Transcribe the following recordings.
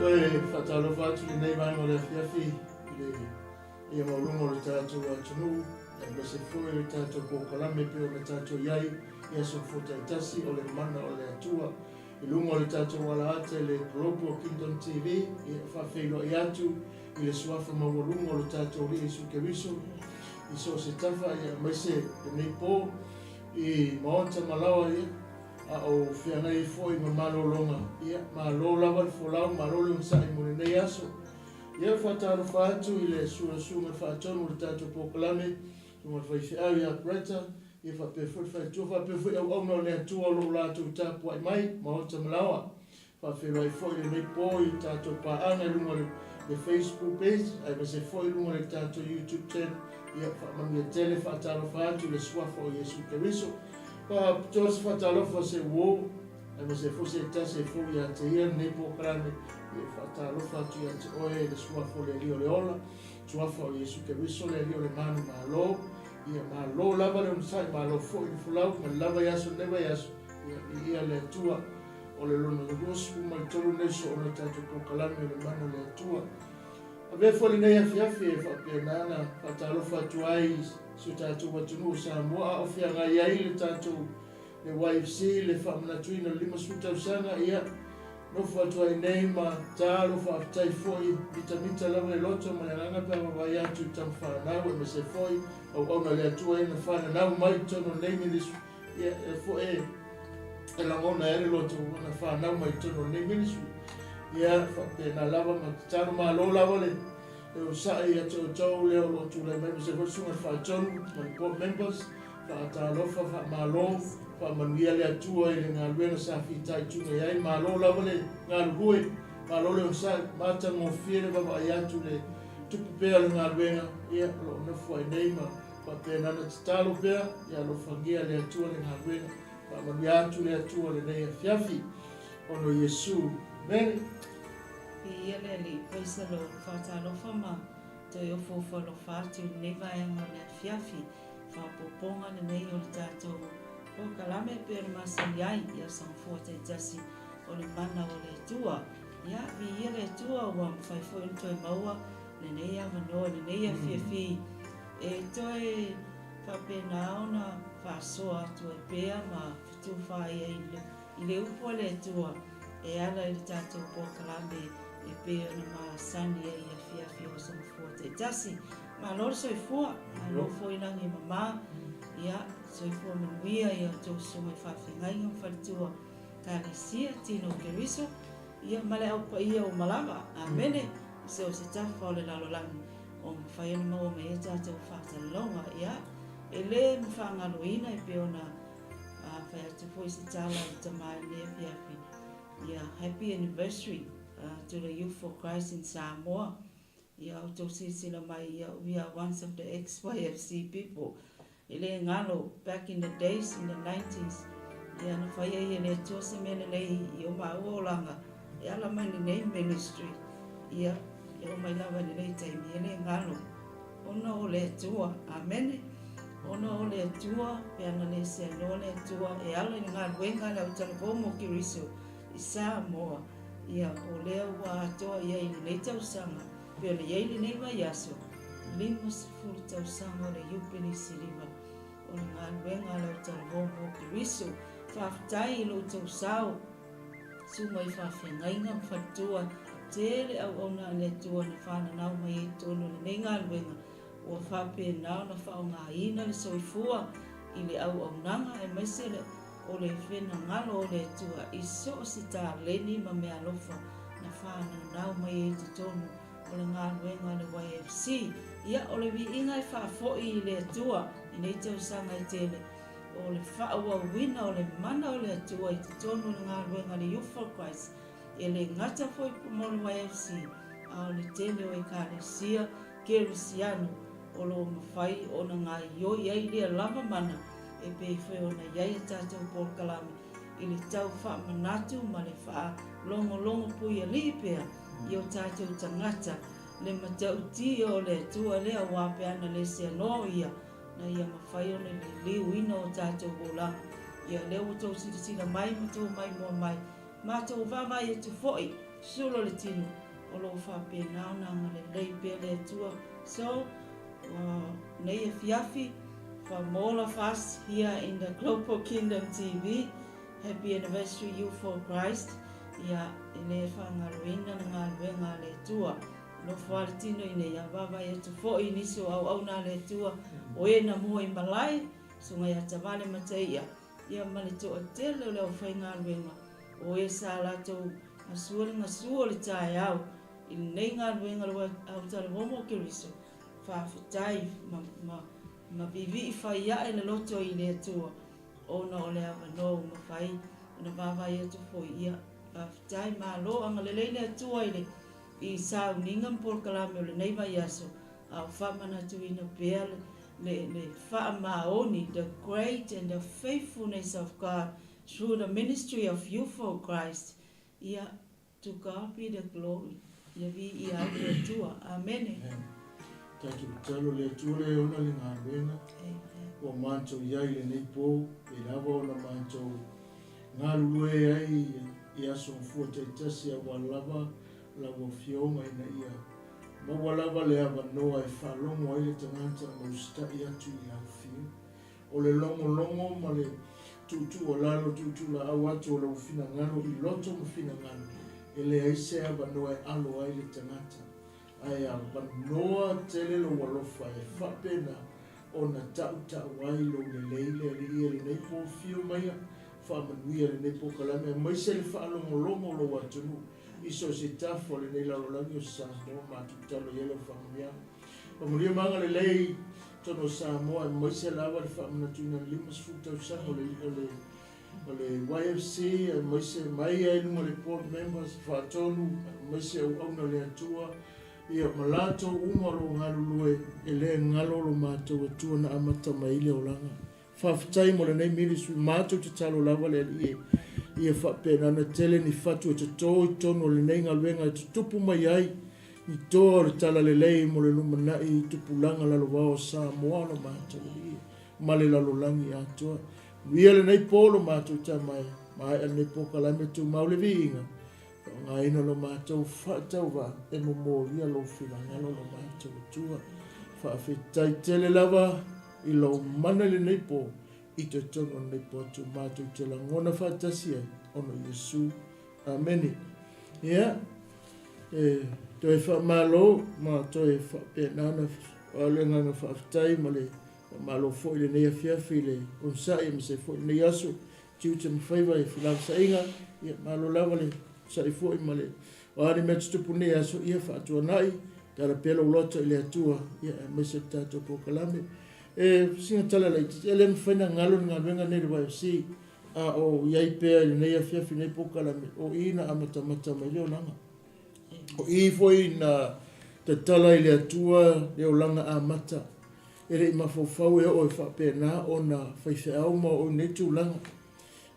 Toe faatalofa atu lenei vaega o le afiafi i le paia maualuga o le tatou atunuu, aemaise foi o le tatou polokalame e pei ona tatou i ai i aso fou taitasi o le mana o le Atua. I luga o le tatou alaata i le Global Kingdom TV, e faafeiloai atu i le suafa maualuga o le tatou Alii Iesu Keriso i so o se tafa, aemaise lenei po i maota ma laoa, ia, a o feagai ai foi ma malologa. Ia, malo lava le folau, malo le onosai mo lenei aso. Ia, faatalofa atu i le susuga faatonu o le tatou polokalame, susuga i le faifeau ia Greta, ia faapea foi le faletua, faapea foi auauna o le Atua o lo o latou tapuai mai, maota ma laoa. Faafeiloai foi lenei po i tatou paaga i luga o le Facebook page aemaise foi i luga o le tatou YouTube channel. Ia faamanuia tele, faatalofa atu i le suafa o Iesu Keriso. Faapitoa se faatalofa se uo aemaise foi se tasi e fou ia te ia lenei polokalame. Ia faatalofa atu ia te oe le suafa o le Alii o le ola, suafa o Iesu Keriso, le Alii o le manu malo. Ia malo lava le onosai, malo foi le folau mai lava i aso lenei vaiaso. Ia viia le Atua. O le lona 23 lenei soona o tatou polokalame o le Mana o le Atua. Avea foi lenei afiafi e faapena ona faatalofa atu ai i si o tatou atunuu o Samoa a o feagai ai le tatou le YFC le faamanatuina o le 50 tausaga, ia nofo atu ai nei ma tatalo faafetai foi mitamita lava le loto ma le agaga pe a vaavaai atu i tama fanau aemaise foi auauna a le Atua ia na fananau mai i totonu o lenei ministry. Ia, e foi e, e lagona ai le loto ua na fanau mai totonu o lenei ministry. Ia, faapena lava ma tatalo malo lava le le onosai ia te outou lea o lo o tulai mai aemaise foi le susuga i le faatonu ma le board members. Faatalofa, faamalo, faamanuia le Atua i le galuega sa fitaituga i ai. Malo lava le galulue, malo le onosai, matagofie le vaavaai atu le tupu pea o le galuega, ia, o lo o nofo ai nei ma Faapena ona tatalo pea, ia alofagia le Atua le galuega. Faamanuia atu le Atua lenei afiafi. Ona o Iesu. Amene. Viia le Alii, praise the Lord. Faatalofa ma toe ofoofo alofa atu i lenei vaega o le afiafi. Faaopoopoga lenei o le tatou polokalame e pei ona masani ai i aso Gafua taitasi o le mana o le Atua. Ia, viia le Atua ua mafai foi ona toe maua lenei avanoa i lenei afiafi e toe faapena ona faasoa atu ai pea ma fetufaai ai i le upu a le Atua e ala i le tatou polokalame e pei ona masani ai i afiafi o aso Gafua taitasi. Malo le soifua, malo foi lagi e mama, ia soifua manuia i a outou susuga i faafeagaiga ma faletua Ekalesia Tino Keriso, ia ma le Au Paia uma lava. Amene. I so o se tafa o le lalolagi o mafai ona maua mai ai tatou faasalalauga. Ia, e le mafaagaloina e pei ona fai atu foi se tala i le tama i lenei afiafi. Ia, happy anniversary to the Youth for Christ in Samoa. Ia, outou silasila mai, ia, we are ones of the ex-YFC people. E le galo, back in the days, in the nineties, ia na fai ai e le Atua se mea lelei i o māua olaga e ala mai lenei ministry, ia, e oo mai lava i lenei taimi, e le galo, ona o le Atua. Amene. Ona o le Atua, pe ana le seanoa le Atua e ala i le galuega a le autalavou mo Keriso i Samoa, ia, o lea ua atoa i ai i lenei tausaga, Pei ona i ai lenei vaiaso, 50 tausaga o le Iupeli Siliva o le galuega a le Autalavou mo Keriso. Faafetai i lo outou sao, susuga i faafeagaiga ma faletua, tele auauna a le Atua na fananau mai ai i totonu o lenei galuega, ua faapena ona faaaogaina le soifua i le auaunaga aemaise le o le finagalo o le Atua i so o se taleni ma meaalofa na fananau mai ai i totonu o le galuega a le YFC. Ia, o le viiga e faafoi i le Atua i nei tausaga e tele, o le faaauauina o le mana o le Atua i totonu o le galuega a le Youth for Christ, e le gata foi mo le YFC, a o le tele o Ekalesia Kerisiano o lo o mafai ona gaoioi ai lea lava mana e pei foi ona i ai a tatou polokalame i le tau faamanatu ma le faalogologo puialii pea i o tatou tagata le matautia o le Atua lea aua pe ana le seanoa ia na ia mafai ona liliuina o tatou olaga. Ia lea ua tou silasila mai ma tou maimoa mai, matou vaavaai atu foi. sulu o le tino, o lo o faapena ona agalelei pea le Atua. So, nei afiafi, from all of us here in the Global Kingdom TV, happy anniversary Youth for Christ. Ia, e le faagaloina le galuega a le Atua. Nofo lava le tino i nei, a vaavaai atu foi i nisi o auauna a le Atua, o e na mua i malae, Susuga ia Tavale Mataia, ia ma le toatele o le aufaigaluega o e sa latou gasua le gasua o le taeao i lenei galuega o le autalamomo o Keriso, faafetai ma, ma, ma viivii fai ae le loto i le Atua ona o le avanoa ua mafai ona vaavaai atu foi. Ia, faafetai, malo, agalelei le Atua i le i sauniga ma polokalame o lenei vaiaso, a o faamanatuina pea le, le, le faamaoni, the great and the faithfulness of God through the ministry of Youth for Christ. Ia, to God be the glory. Ia viia ai le Atua. Amene. Amen. Tatou tatalo le Atua le ona le galuega ua matou i ai lenei po, e lava ona matou galulue ai i aso gafua taitasi aua lava lau Afioga ina ia maua lava le avanoa e faalogo ai le tagata ma usitai atu i lau Afio. O le logologo ma le tuutuualalo, tuutuulaau atu o lou finagalo i loto ma finagalo, e leai se avanoa e alo ai le tagata, ae avanoa tele lou alofa e faapena ona tautau ai lou lelei le Alii e lenei po fiu maia, faamanuia lenei polokalame aemaise le faalogologo o lou atunuu i so o se tafa o lenei lalolagi o Samoa matou tatalo i ai lau faamanuiaga. Faamanuia ma agalelei i totonu o Samoa aemaise lava le faamanatuina o le 50 tausaga o le, o le, o le YFC aemaise mai ai luga le board members faatonu aemaise auauna le Atua ia ma latou uma o lo o galulue e le galo lo matou Atua na amata mai ai le olaga. Faafetai mo lenei ministry, matou tatalo lava le Alii e ia faapena ona tele ni fatu e toto i totonu o lenei galuega e tutupu mai ai ni toa o le talalelei mo le lumanai i tupulaga lalovao o Samoa lo matou Alii ma le lalolagi atoa. Manuia lenei po lo matou tama e maea lenei polokalame tumau le viiga Faaaogaina lo matou faatauvaa e momolia lou finagalo lo matou Atua. Faafetai tele lava i lou mana i lenei po i totonu o lenei po atu matou te lagona faatasi ai ona o Iesu. Amene. Ia, e toe faamalo ma toe faapena ona o le agaga faafetai ma le faamalo foi i lenei afiafi i le onosai aemaise foi lenei aso tiute ma faiva i felavasaiga, ia malo lava le sai foi ma le o a ni mea tutupu nei aso, ia faatuanai, tala pea lou loto i le Atua, ia aemaise le tatou polokalame. E sina tala laitiiti, e le mafai na galo le galuega nei le YFC, a o i ai pea i lenei afiafi nei polokalame, o i na amatamata mai le olaga. O i foi na tatala i le Atua le olaga amata, E le i mafaufau e oo e faapena ona faifeau ma oo i nei tulaga.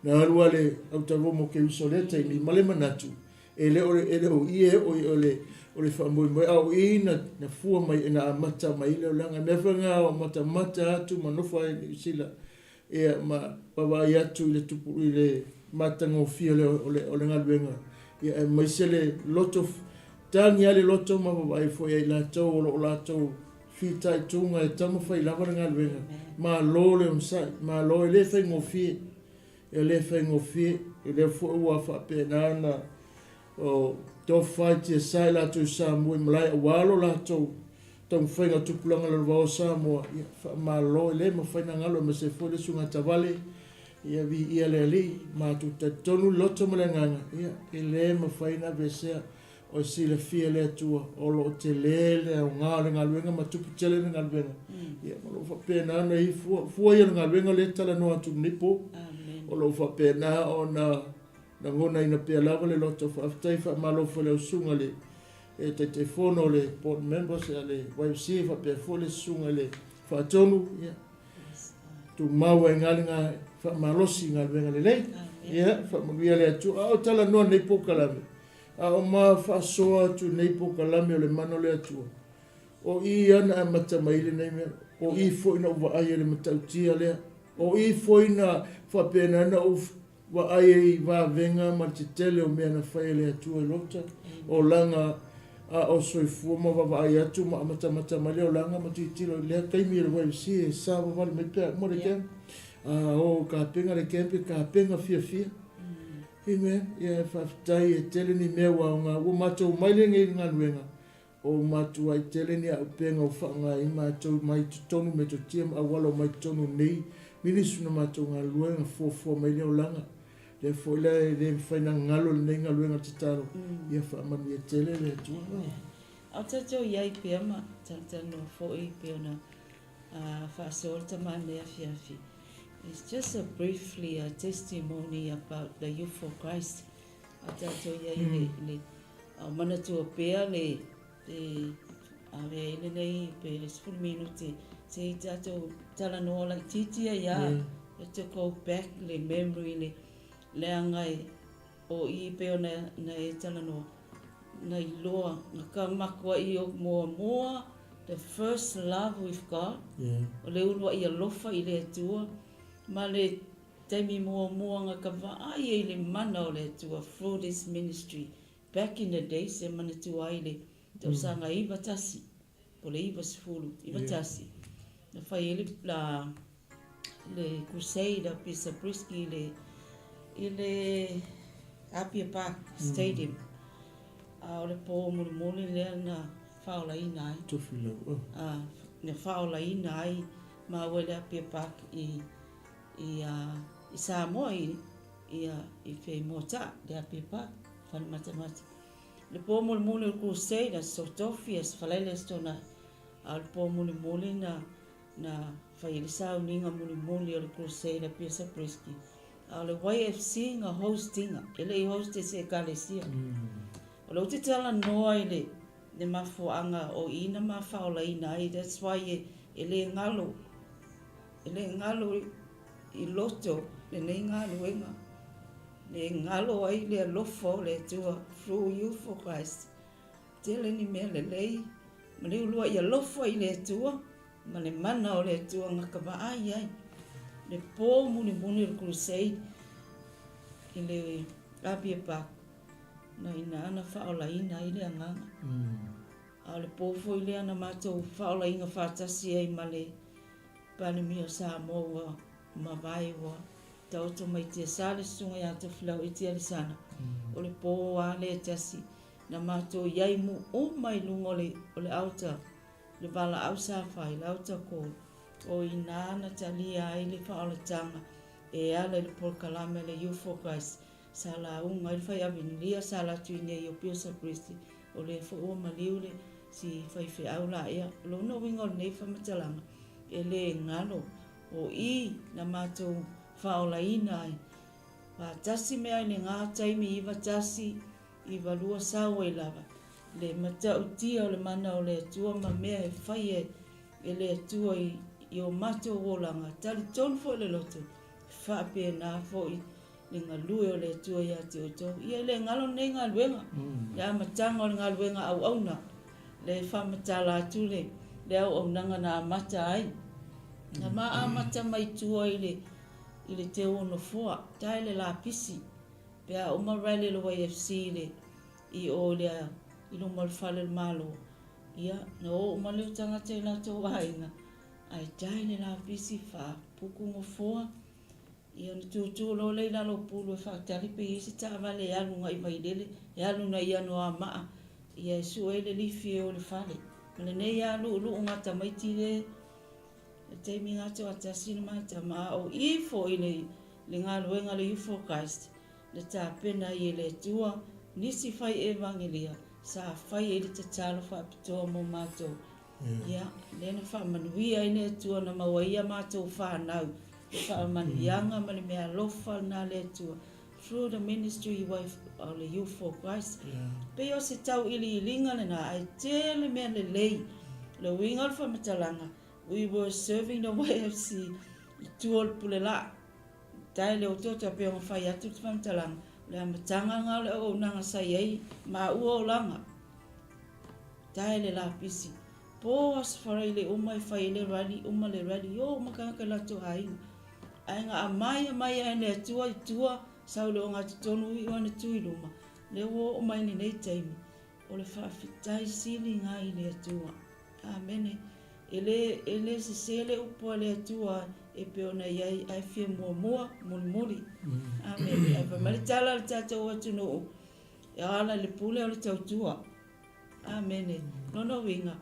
Na alu a le autalomo o Keriso i lea taimi ma le manatu, e le o e le o i e oo i o le o le faamoemoe, a o i na na fua mai na amata mai ai le olaga. E mea foi lena o matamata atu ma nofo ai i Niu Sila ia ma vaavaai atu i le tupu i le matagofie o le o le o le galuega, ia aemaise le loto tagi lava le loto ma vaavaai foi ia i latou o lo o latou Fitaituga e taumafai lava le galuega. Malo le onosai, malo e le faigofie, e le faigofie, o lea foi ua faapena ona tofa i tiasa i latou i Samoa i malae aua lo latou taumafaiga o tupulaga lalovaoa o Samoa, ia faamalo e le mafai ona galo aemaise foi le susuga Tavale, ia viia le Alii, matou talitonu le loto ma le agaga, ia e le mafai ona aveesea. O silafia e le Atua o lo o tele le aoga o le galuega ma tupu tele le galuega. Ia, o lo o faapena ona i fua, fua ia o le galuega lea e talanoa atu i lenei po. O lo o faapena ona lagonaina pea lava le loto faafetai faamalo foi i lau susuga i le Taitaifono o le Board Members a le YFC faapea foi le susuga i le Faatonu. Ia, tumau ai le faamalosi i galuega lelei. Ia, faamanuia le Atua. A o talanoa nei polokalame, A o ma faasoa atu nei polokalame o le mana o le Atua, o i ia na amata mai ai lenei mea, o i foi na ou vaai ai i le matautia lea, o i foi na faapena na ou Vaai ai i vavega ma le tetele o mea na fai e le Atua i lota olaga a o soifua ma vaavaai atu ma amatamata mai le olaga ma tilotilo i lea taimi o le YMCA e savavali mai pea uma le camp. A o kapega le camp e kapega fiafia. Amen. Ia e faafetai e tele ni mea ua aoga ua matou mai lenei i le galuega O matuai tele ni aupega ua faaaoga ai matou mai totonu metotia ma auala o mai totonu nei ministry na matou galulue na fuafua mai le olaga. Lea foi la e le mafai na galo lenei galuega tatalo ia faamanuia tele le Atua. A o tatou i ai pea ma talatalanoa foi pei ona faasoa le tama nei afiafi. It's just a briefly a testimony about the Youth for Christ. A tatou i ai i le A o manatua pea le le ave ai lenei pe le 10 minute se i tatou talanoa laitiiti ai a yeah. To go back le memory le leaga e o i pei ona na e talanoa na iloa na ka makuai o muamua the first love with God yeah. O le uluai alofa i le Atua ma le taimi muamua na ka vaai ai i le mana o le Atua through this ministry back in the days e manatua ai le tausaga 91 po o le 90, 91 na fai ai le la le crusade a Pisa Brisky i le i le Apia Park Stadium. A o le po mulimuli lea na faaolaina ai. Tofilau. Oh. A, na faaolaina ai māua i le Apia Park i i i Samoa i i i fe Moata'a le Apia Park fale matamata. Le po mulimuli o le crusade Aso Tofi, Aso Faraile, Aso Toonai. A o le po mulimuli na na fai ai le sauniga mulimuli o le crusade a Pia Zabriskie. A o le YFC na host ina, e le i host e se ekalesia. O lea ou te talanoa i le le mafuaaga o i na ma faaolaina ai, that's why e e le galo E le galo i loto lenei galuega, le galo ai le alofa o le Atua through you for Christ. Tele ni mea lelei ma le uluai alofa i le Atua ma le mana o le Atua na ka vaai ai. Le po mulimuli o le crusade i le Apia Park na ina na faaolaina ai le agaga. A o le po foi lea na matou faaolaina faatasi ai ma le Palemia o Samoa ua mavae ua taoto mai tiasa le Susuga ia Tofilau Eti Alesana, o le po a lea e tasi na matou i ai mu uma i luga o le o le altar, le valaau sa fai, le altar call, o i ina na talia ai le faaolataga e ala i le polokalame a le Youth for Christ sa lauga ai le faiavinilia sa alu atu i inei o Bill Sabristi, o lea foi ua maliu le si faifeau la ea. O lona uiga o lenei faamatalaga, e le galo o i na matou faaolaina ai faatasi mea i le ga taimi 91, 92 sau ai lava le matautia o le mana o le Atua ma mea e fai e le Atua i o matou olaga. Talitonu foi le loto, e faapena foi le galue o le Atua ia te outou. Ia e le galo lenei galuega, le amataga o le galuega auauna, le faamatala atu le, le auaunaga na amata ai. Na ma amata mai tua i le, i le teu o nofoa, tae le lapisi, pe a uma rally le YFC i le, i o i le, i luma o le fale o le Malo, ia, na o uma lea o tagata i latou aiga, ae tae le lapisi, faapuku nofoa, Ia ona tutu loa lea i lalo o pulu e faatali pe i ai se taavale e alu agai i Vailele, e alu agai i Anoamaa, ia e sue ai le lifi e o i le fale. Ma lenei lava luuluuga a tamaiti le le taimi na toatasi le ma tama, a o i foi le le galuega a le Youth for Christ na tapena ai e le Atua nisi fai evagelia sa fai ai le tatalo faapitoa mo matou. Ia, lea na faamanuia ai le Atua na maua ai a matou fanau, le faamanuiaga ma le meaalofa lena a le Atua through the ministry o le Youth for Christ. Pei o se tauiliiliga lena, ae tele mea lelei. O le uiga o le faamatalaga, we were serving the YFC i tua o le pule laa. Tae le otaota pei ona fai atu le faamatalaga, o le amataga lena o le auaunaga sa i ai maua olaga. Tae le lapisi. Po Aso Faraile uma e fai ai le rally, uma le rally, o uma tagata i latou aiga. Ae na amaia mai ae le Atua i tua Sau i le ogatotonu iu ana tu i luma, lea ua oo mai lenei taimi, o le faafetai sili ga i le Atua. Amene. E le, e le sese le upu a le Atua e pei ona i ai, ae fia muamua, mulimuli. Amene. Ae fai mai le tala a le tatou atunuu, e ala i le pule o le tautua. Amene. Lona uiga,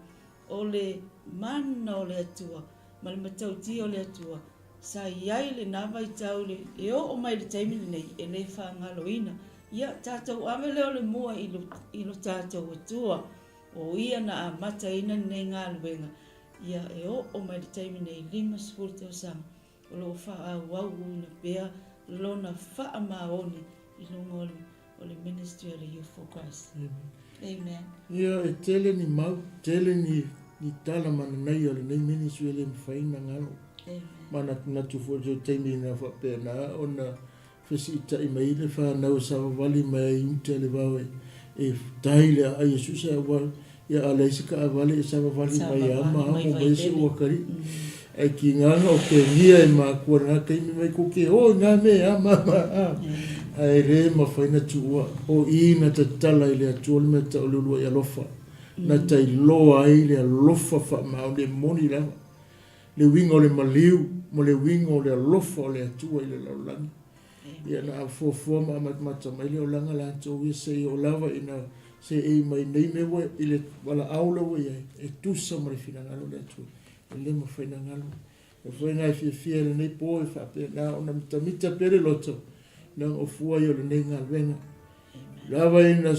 o le mana o le Atua ma le matautia o le Atua sa i ai i lena vaitau i le, e oo mai i le taimi lenei, e le faagaloina. Ia, tatou ave lea o le mua i lo, i lo tatou Atua, o Ia na amataina lenei galuega, ia, e oo mai i le taimi nei, 50 tausaga, o lo o faaauauina pea Lona faamaoni i luga o le, o le ministry a le Youth for Christ. Amen. Ia, e tele ni mau, tele ni, ni tala mananaia o lenei ministry e le mafai ona galo. Amen. Manatunatu foi i se taimi na faapena ona Fesiitai mai le fanau e savavali mai ai i uta i le vao e tai le aai e susa aua ia a leai se kaavale e savavali mai a ma amo mai se uakari. Ae ki nganga o ke ngia e makua i nga taimi mai ko ke o i nga me a ma ma a. Ae le mafai na tuua o i na tatala i le Atua le mea tau o le uluai alofa. Na tailoa ai le alofa faamaoni e moni lava. Le uiga o le maliu ma le uiga o le alofa o le Atua i le lalolagi. Ia na afoafoa ma amatamata mai le olaga latou ia seia oo lava ina seei mai nei mea ua i le valaau lea ua i ai, e tusa ma le finagalo o le Atua. E le mafai ona galo. O le foi e fiafia i lenei po e faapena ona mitamita pea le loto, leaga o fua ia o lenei galuega. Lava ina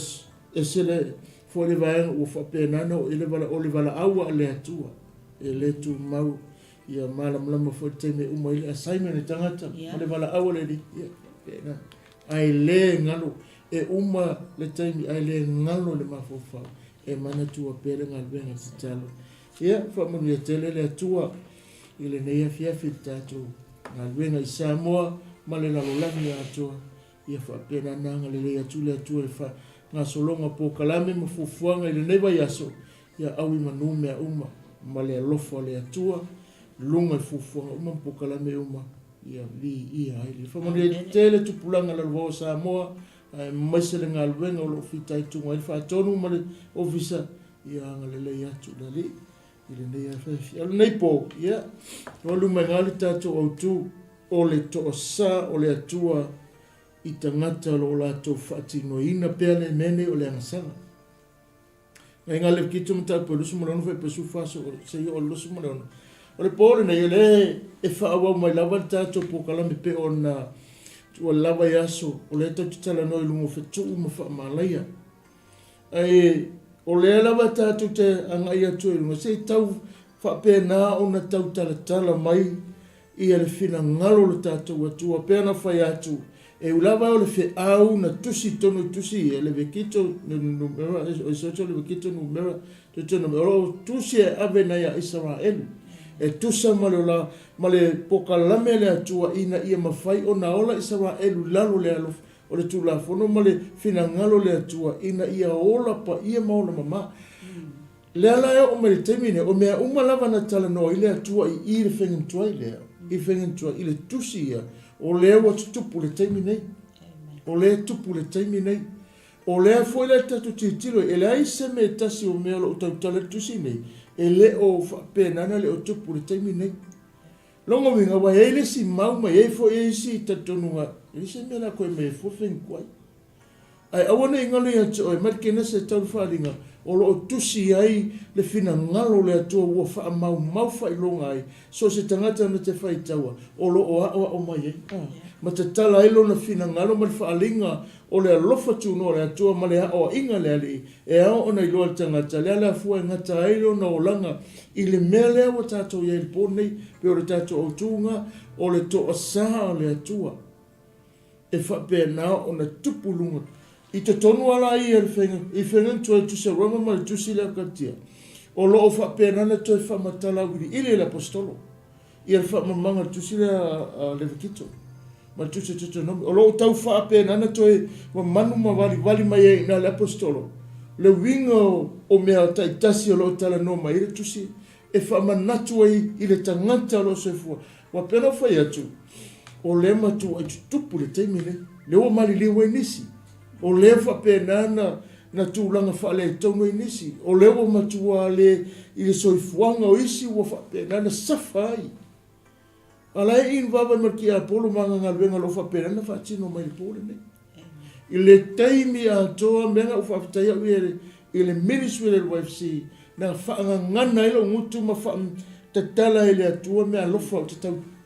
ese le foi le vaega ua faapena ona oo i le o le valaau a le Atua e le tumau ia malamalama foi le taimi e uma ai le assignment a le tagata ma le valaau a le Alii ia faapena. Ae le galo e uma le taimi ae le galo le mafaufau e manatua pea le galuega tatalo. Ia faamanuia tele le Atua i lenei afiafi i le tatou galuega i Samoa ma le lalolagi atoa. Ia faapena ona agalelei atu le Atua i le faagasologa o polokalame ma fuafuaga i lenei vaiaso, ia aui manu mea uma ma le alofa o le Atua i luga i fuafuaga uma ma polokalame uma, ia viia ai le Faamanuia tele tupulaga lalovaoa o Samoa, aemaise le galuega o lo o fitaituga ai le Faatonu ma le Ofisa, ia agalelei atu le Alii i lenei afiafi. A o lenei po, ia, ua luma i le tatou autu o le toasa o le Atua i tagata o lo o latou faatinoina pea le mea nei o le agasala. Nai ngā Levitiko mataupu e 26 fai 14 seia oo i le 26. O le po lenei, o lea e faaauau mai lava le tatou polokalame pei ona ua lava i aso, o lea tatou te talanoa i luga o fetuu ma faamalaia. Ae o lea lava tatou te agai atu ai i luga, se i tau faapena ona tau talatala mai ia le finagalo o le tatou Atua, pei ona fai atu, e ui lava o le feau na tusi tonu i tusi ia, Levekito numera, o Levekito numera, Deuteronomy, o lo o tusi e ave nai a Isaraelu, e tusa ma le ola, ma le pokalame a le Atua ina ia mafai ona ola Isaraelu i lalo o le alofa, o le Tulafono ma le finagalo o le Atua ina ia ola paia ma ola mama. Lea la e oo mai i le taimi lenei, o mea uma lava na talanoa ai le Atua i i le fegatuai lea, i fegatuai, i le tusi ia, o lea ua tutupu i le taimi nei. O lea e tupu i le taimi nei. O lea foi la tatou tilotilo ai, e leai se mea e tasi o mea o lo o tautala i le tusi nei, e le o faapena ona le o tupu i le taimi nei. Lona uiga, ua i ai le isi mau ma i ai foi isi talitonuga, e leai se mea o le a toe aumai ai fua fegituai. Ae aua ne i galo ia te oe, mai le Kenese e tau le faaaliga, o lo o tusi ai le finagalo o le Atua ua faamaumau faailoga ai so o se tagata na te faitaua, o lo o aoao mai ai, ma tatala ai lona finagalo ma le faaaliga o le alofa tunoa o le Atua ma le aoaiga a le Alii, e ao ona iloa e le tagata le alafua e gata ai lona olaga i le mea lea ua tatou i ai i le po lenei, pei o le tatou autuga o le toasa o le Atua e faapena ona tupu i luga i totonu lava la ia i faiga tuai i tusi a Roma ma le tusi lea a Kalatia, o lo o faapena ona toe faamatala auiliili e le Aposetolo. Ia le faamalamalamaga o le tusi lea a Levitito ma le tusi a Deuteronomi, o lo o tau faapena ona toe mamanu ma valivali mai ai i ina le Aposetolo le uiga o mea taitasi o lo o talanoa mai ai le tusi e faamanatu ai i le tagata o lo o soifua. Ua pei ona ou fai atu, o lea matuai tutupu le taimi lenei. Lea ua maliliu ai nisi. O lea faapena na, na tulaga faaletonu ai nisi. O lea ua matua le i le soifuaga o isi ua faapena na safa ai. A la e i vaavaai ma le tiapolo ma ana galuega o lo o faapena ona faatino mai i le po lenei. I le taimi atoa, mea na ou faafetai au ia i le ministry a le LYFC, na faagagana ai lou gutu ma faatatala ai e le Atua mea alofa ou te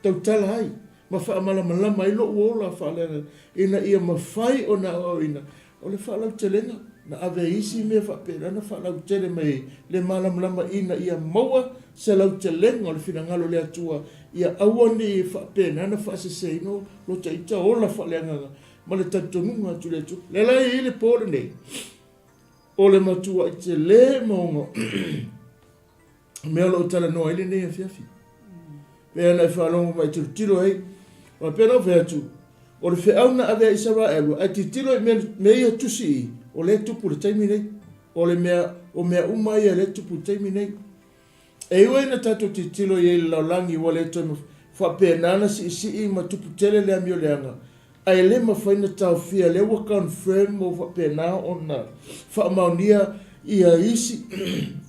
tautala ai ma faamalamalama ai lou ola faaleagaga ina ia mafai ona aoaoina. O le faalautelega, na ave ai isi mea faapena na faalautele mai ai le malamalama ina ia maua se lautelega o le finagalo o le Atua ia aua ne i faapena na faaseseina lo ta ita ola faaleagaga ma le talitonuga atu i le Atua. Lea la e i ai le po lenei, o le matuai tele maoga mea o lo o talanoa ai lenei afiafi. Pei ona e faalogo ma e tilotilo ai, aua pei ona ou fai atu, o le feau na ave a Isaraelu, ae tilotilo i mea, mea ia tusi i, o lea e tupu i le taimi nei. O le mea, o mea uma ia lea e tupu i le taimi nei. E ui ina tatou tilotilo i ai i le lalolagi ua le toe faapena ona siisii ma tupu tele le amio leaga, ae le mafai ona taofia, lea ua confirm ma ua faapena ona faamaonia ia isi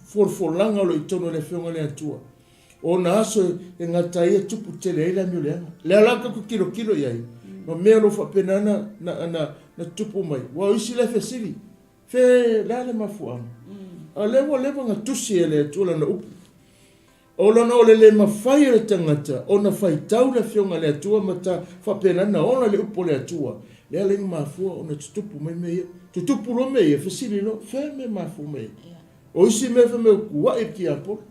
folafolaga o lo o i totonu o le Afioga i le Atua. O ona aso e gata ai e tupu tele ai le amio leaga. Lea la tatou tilotilo i ai ma mea o lo o faapena ona tupu mai. Aua o isi la e fesili, Fe, le a le mafuaaga? A o lea ua leva ona tusi e le Atua Lana upu. O lona o le le mafai e le tagata ona faitau le Afioga a le Atua ma ta faapena ona ola le upu a le Atua, lea la ina mafua ona tutupu mai mea ia. Tutupu loa mea ia, fesili loa, fea mea mafua mai ai? O isi mea fai mai ua tuai le tiapolo.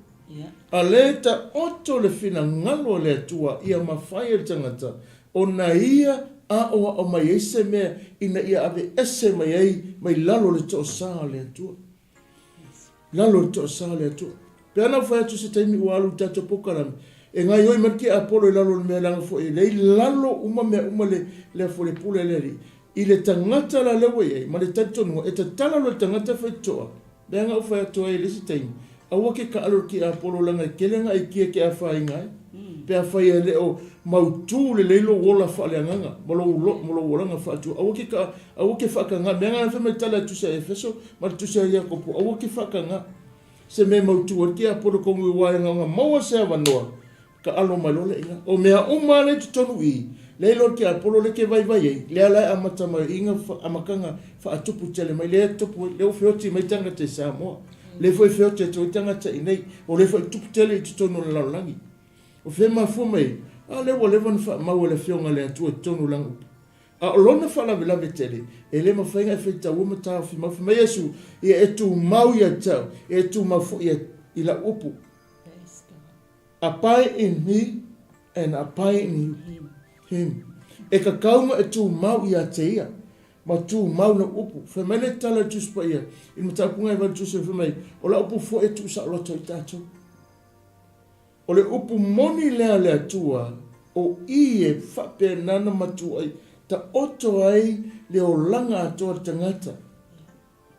A lea e taoto le finagalo o le Atua ia mafai e le tagata ona ia aoao mai ai se mea ina ia aveese mai ai mai lalo o le toasa o le Atua. Lalo o le toasa o le Atua. Pe ana ou fai atu se taimi ua alu i le tatou polokalame, e gaioi mai le tiapolo i lalo o le mea leaga foi e lea i lalo uma mea uma le le afo le pule a le Alii. I le tagata la lea ua i ai ma le talitonuga e tatala loa i le tagata e faitotoa, Leaga ou fai atu ai i le isi taimi, aua ke kaʻalo i le tiapolo leaga e tele ana aikia ke afaina ai. Pe afai e le o mautu lelei lou ola faaleagaga ma lou ma lou olaga faatua, aua ke ka aua ke faakaga. Mea na fai mai tala i le tusi a Efeso ma le tusi a Iakopo, aua ke faakaga se mea e mautu ai le tiapolo tonu i waenga ona maua se avanoa Taalo mai loa le iga. O mea uma lea i totonu i i, lea iloa le tiapolo lea e te vaivai ai, lea la e amata mai i i amataga faatupu tele mai, lea e tupu ai, lea ua feoti mai tagata i Samoa, lea foi e feoti atu ai tagata i inei, o lea foi e tupu tele i totonu o le lalolagi. O fea e mafua mai ai? A lea ua leva ona faamau e le Afioga a le Atua i totonu o Lana Upu. A o lona faalavelave tele, e le mafai ona e faitaua ma taofi mau. Fai mai Iesu, Ia e tumau ia te au, e tumau foi i lau upu. Abide in me and abide in him. E kakau ma e tumau ia te ia, ma tumau lau upu. Fai mai le tala i le Tusi Paia, i le mataupu e Tusi fai mai, o lau upu foi e tuusaoloto ai tatou. O le upu moni lea a le Atua, o i e faapena ona matuai taoto ai le olaga atoa o le tagata.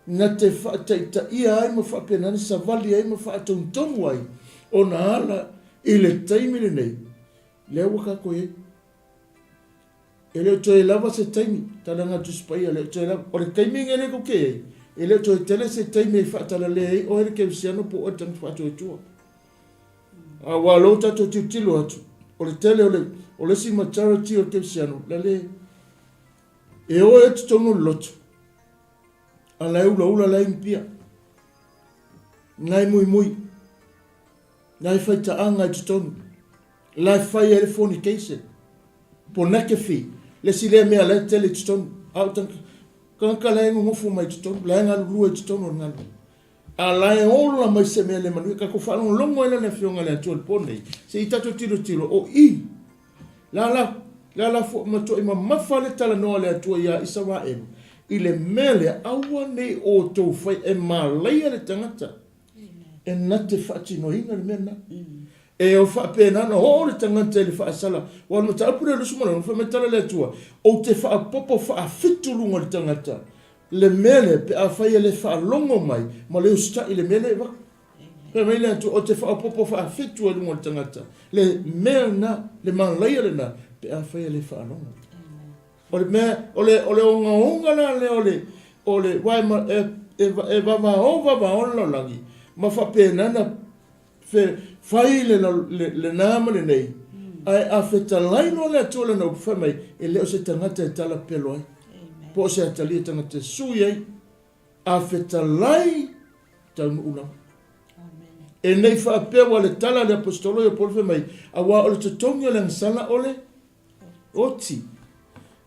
Na te faataitaia ai ma faapena ona savali ai ma faatonutonu ai ona ala i le taimi lenei, lea ua tatou i ai. E le o toe lava se taimi, talaga a Tusi Paia, e le o toe lava. O le taimi lenei lea tou te i ai, e le o toe tele se taimi e faatalalea ai oe le kerisiano po o oe le tagata faatuatua. Aua o lea ua tatou tilotilo atu, o le tele o le, o le isi majority o le kerisiano, la le, e o e totonu o le lotu, A la e ulaula la e inipia. La e muimui. La e faitaaga i totonu. La e fai ai le fornication. Pornography. Le isi lea mea la e tele i totonu. A o tagata la e nonofo mai i totonu. La e galulue i totonu o le galuega. A la e ola mai se mea le manuia. Tatou faalogologo ai la i le Afioga i le Atua i le po nei. Se i tatou tilotilo o i La la, la la fo, matuai mamafa le talanoa a le Atua iā Isaraelu i le mea lea, aua ne i outou fai e malaia le tagata e na te faatinoina le mea lena. E o faapena ona oo le tagata i le faasala. Aua o le mataupu lea 26, fai mai tala le Atua, ou te faaopoopo faafitu luga o le tagata le mea lea pe afai e le faalogo mai ma le usitai i le mea lea e avatu. Fai mai le Atua, ou te faaopoopo faafetu ai luga o le tagata, le mea lena, le malaia lena, pe afai e le faalogo. O le mea, o le, o le ogaoga la lea o le, o le, aua e, e, e, e vavao vavao le lalolagi, ma faapena na fe, fai le, le, lena ma lenei, ae a fetalai loa le Atua i Lana upu, fai mai, e le o se tagata e talapelo ai, po o se atalii e tagata e sui ai, a fetalai, taunuu lava. E nei faapea ua le tala a le Aposetolo ia Paulo fai mai, aua o le totogi o le agasala o le oti.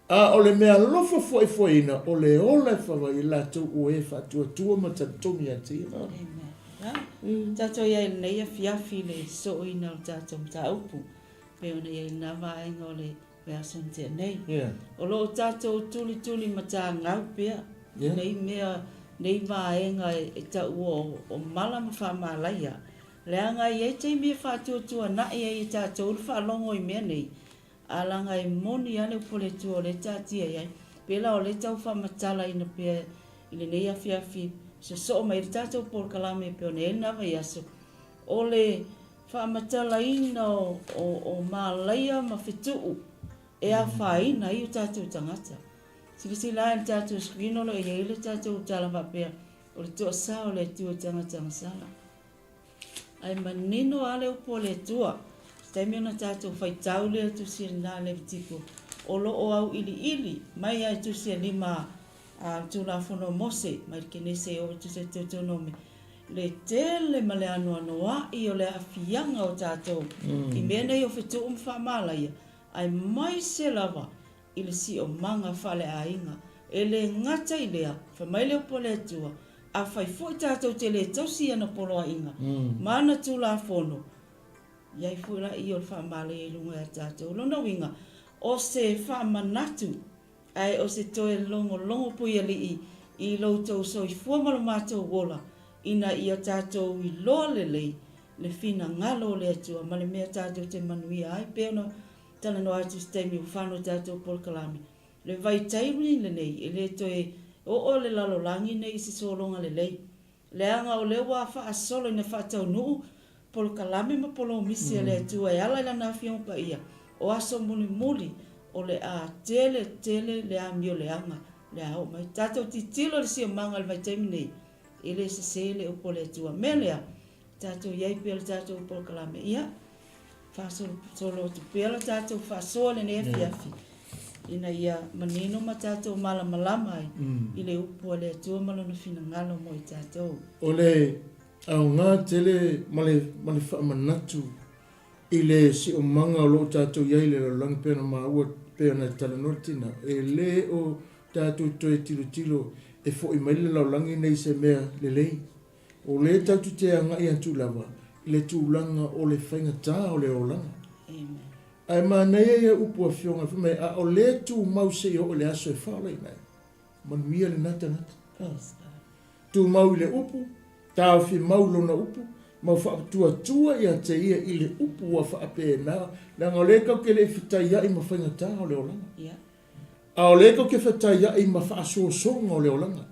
A o le mea alofa foaifoaiina o le ola e fava i latou o e faatuatua ma talitonu ia te ia. Amen. Tatou i ai i lenei afiafi i le sooina o le tatou mataupu, pei ona i ai i lena vaega o le vaiaso na tea nei. O lo o tatou tulituli matagau pea nei mea, nei vaega e taua o mala ma faamalaia, leaga e i ai taimi e faatuatuanai ai e tatou le faalogo i mea nei, a leaga e moni lava le upu a le Atua o lea e taatia i ai. Pei la o lea e tau faamatalaina pea i lenei afiafi sosoo mai ai le tatou polokalame e pei ona i ai lena vaiaso, o le Faamatalaina o malaia ma fetuu e afaina ai o tatou tagata. Silasila lava i le tatou screen o lo o i ai le tatou tala faapea, o le toasa o le Atua i tagata agasala. Ae manino lava le upu a le Atua, se taimi ona tatou faitau lea tusi lena a Levitiko, o lo o auiliili mai lava i tusi e lima a le Tulafono a Mose, mai le Kenese e oo i tusi a Teutonome, le tele ma le anoanoaʻi o le aafiaga o tatou i mea nei o fetuʻu ma faamalaia, aemaise lava i le siomaga faaleaiga. E le gata i lea, fai mai le upu a le Atua, afai foi tatou te le tausi i ana poloaiga ma ana Tulafono, i ai foi laia o le faamalaia i luga ia tatou. O lona uiga, o se faamanatu Ae o se toe logologo puialii i lo outou soifua ma lo matou ola, ina ia tatou iloa lelei le finagalo o le Atua ma le mea tatou te manuia ai, pei ona talanoa atu i se taimi ua fano i tatou polokalame. Le vaitaimi lenei e le toe oo le lalolagi nei i se sologa lelei. Leaga o lea ua faasolo ina faataunuu polokalame ma polomisi a le Atua e ala i Lana Afioga Paia, o aso mulimuli o le a tele tele le amio leaga le a oo mai. Tatou tilotilo i le siomaga i le vaitaimi nei, e le sese le upu a le Atua. Mea lea, tatou i ai pea le tatou polokalame. Ia, faasolosolo atu pea la tatou faasoa i lenei afiafi, ina ia manino ma tatou malamalama ai i le upu a le Atua ma Lona finagalo mo i tatou. O le aoga tele ma le, ma le faamanatu i le siomaga o lo o tatou i ai i le lalolagi pei ona maua, pei ona talanoa le tina, e le o tatou toe tilotilo e foi mai le lalolagi nei i se mea lelei. O lea tatou te agai atu lava i le tulaga o le faigata o le olaga. Ae manaia ia upu afioga fai mai, a o lea tumau seia oo i le aso e faaolaina ai, manuia lena tagata. Tumau i le upu, taofi mau lona upu, ma faatuatua ia te ia i le upu ua faapena, leaga o lea tatou te le i fetaiai ma faigata o le olaga. A o lea tatou te fetaiai ma faasoasoga o le olaga.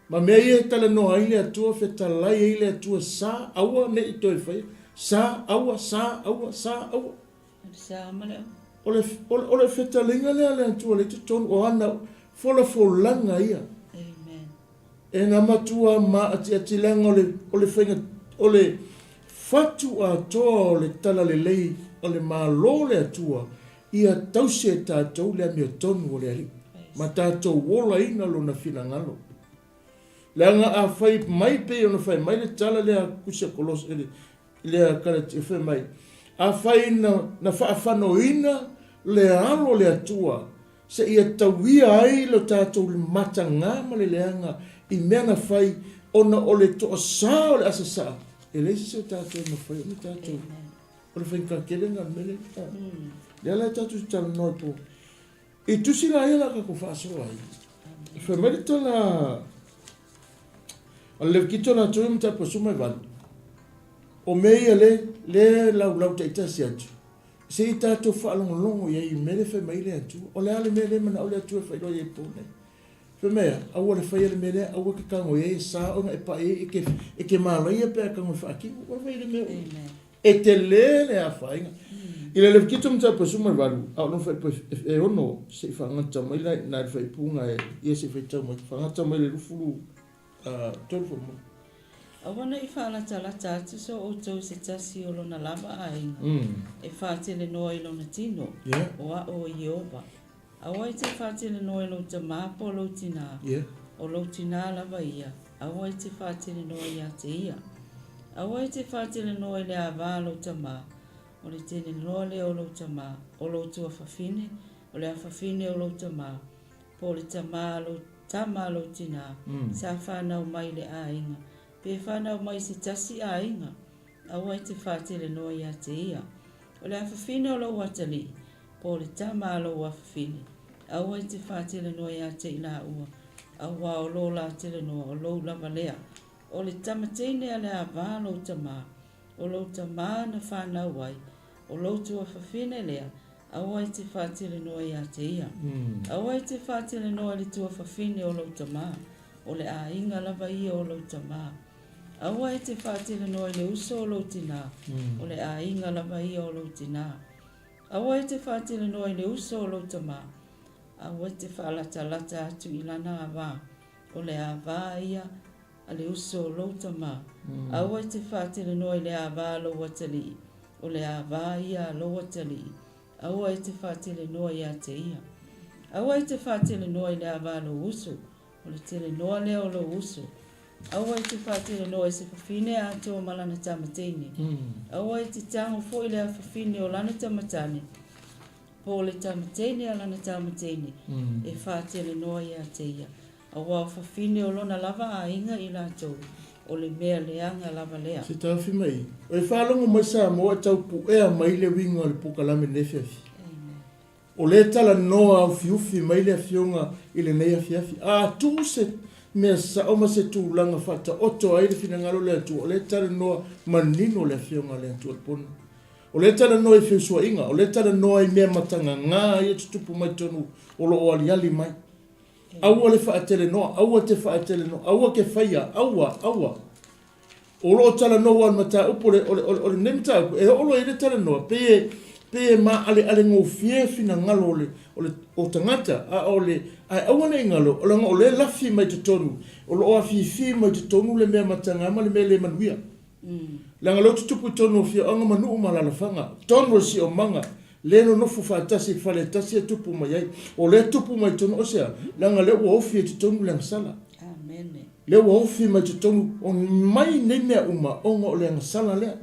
Ma mea ia e talanoa ai le Atua, fetalai ai le Atua, sa, aua ne i toe faia, sa, aua, sa, aua, sa, aua. O le sa ma le aua. O le, o le, o le fetalaiga lea a le Atua lea i totonu, o ana folafolaga ia. Amen. E na matua maatiati leaga o le, o le faiga, o le fatu atoa o le talalelei o le Malo o le Atua, ia tausi e tatou le amiotonu o le Alii, ma tatou olaina Lona finagalo. Leaga a fai mai pei ona fai mai le tala lea a Kusi a Kolose, le, lea Kalatia, fai mai, afai na, na faafanoina le alo o le Atua, seia tauia ai lo tatou matagā ma le leaga i mea na fai ona o le toasā o le asasaa, e leai se isi o tatou e mafai ona tatou. O le faigata tele lena o le mea lea. Lea la tatou te talanoa i po. I tusi la ia la tatou faasoa ai. Fai mai le tala a le Levitito latou ia mataupu e 18. O mea ia le, le laulau taitasi atu. Se i tatou faalogologo i ai i mea le fai mai le Atua. O le a le mea le manao le Atua e faailoa i ai po nei. Fai mai a, aua le faia le mea lea, aua e te tago i ai, e sa oe na e pai ai, e te, e te malaia pe a tago e faatino. Ua fai le mea. E tele le afaina. I le Levitito mataupu e 18, a o lona fuaiupu e 6, se i faagata mai la i ina i le faaipuga e, ia se i faitau mai, faagata mai le 23 faamolemole. Aua ne i faalatalata atu so outou i se tasi o lona lava aiga, e faatelenoa i lona tino, o a'u o Ieova. Aua e te faatelenoa i lou tamā po o lou tinā, o lou tinā lava ia, aua e te faatelenoa iā te ia. Aua e te faatelenoa i le avā a lou tamā, o le telenoa lea o lou tamā, o lou tuafafine, o le afafine o lou tamā, po o le tamā a lou tama a lou tinā, sa fanau mai i le aiga, pe fanau mai i se tasi aiga, aua e te faatelenoa iā te ia. O le afafine o lou atalii, po o le tama a lou afafine, aua e te faatelenoa iā te i laua, auā o lō la telenoa o lou lava lea. O le tama teine a le avā lou tamā, o lou tamā na whanau ai, o lou tuafafine lea, aua e te faatelenoa iā te ia. Aua e te faatelenoa i le tuafafine o lou tamā, o le aiga lava ia o lou tamā. Aua e te faatelenoa i le uso o lou tinā, o le aiga lava ia o lou tinā. Aua e te faatelenoa i le uso o lou tamā, aua e te faalatalata atu i lana avā, o le avā ia a le uso o lou tamā. Aua e te faatelenoa i le avā a lou atalii, o le avā ia a lou atalii, aua e te faatelenoa iā te ia. Aua e te faatelenoa i le avā a lou uso, o le telenoa lea o lou uso. Aua e te faatelenoa i se fafine atoa ma lana tama teine. Aua e te tago foi le afafine o lana tama tane, po o le tama teine a lana tama teine, e faatelenoa ia te ia. Aua o fafine o lona lava aiga i latou, o le mea leaga lava lea. Se taofi mai, e faalogo mai Samoa e tau puea mai le uiga o le polokalame lenei afiafi. O lea e talanoa aufiufi mai le Afioga i lenei afiafi. A tuu se mea sao ma se tulaga faataoto ai le finagalo o le Atua, o lea e talanoa manino le Afioga a le Atua i le pono. O lea e talanoa i feusuaiga, o lea e talanoa i mea matagagā ia e tutupu mai totonu o lo o aliali mai. Aua le faatelenoa, aua te faatelenoa, aua ke faia, aua, aua. O lo o talanoa le mataupu, o le, o le, o lenei mataupu, e oo loa i ai le talanoa, pei e, pei e maaleale gofie finagalo o le, o le, o tagata, a o le, ae aua ne i galo, leaga o lea e lafi mai totonu, o lo o afifi mai totonu le mea mataga ma le mea le manuia. Leaga o lea ua tutupu i totonu o afioaga ma nuu ma alaalafaga, totonu o le siomaga, le nonofo faatasi i le fale e tasi e tupu mai ai. O lea e tupu mai totonu, o se a? Leaga o lea ua ofi ai totonu le agasala. Amene. Lea ua ofi mai totonu, o mai nei mea uma ona o le agasala lea.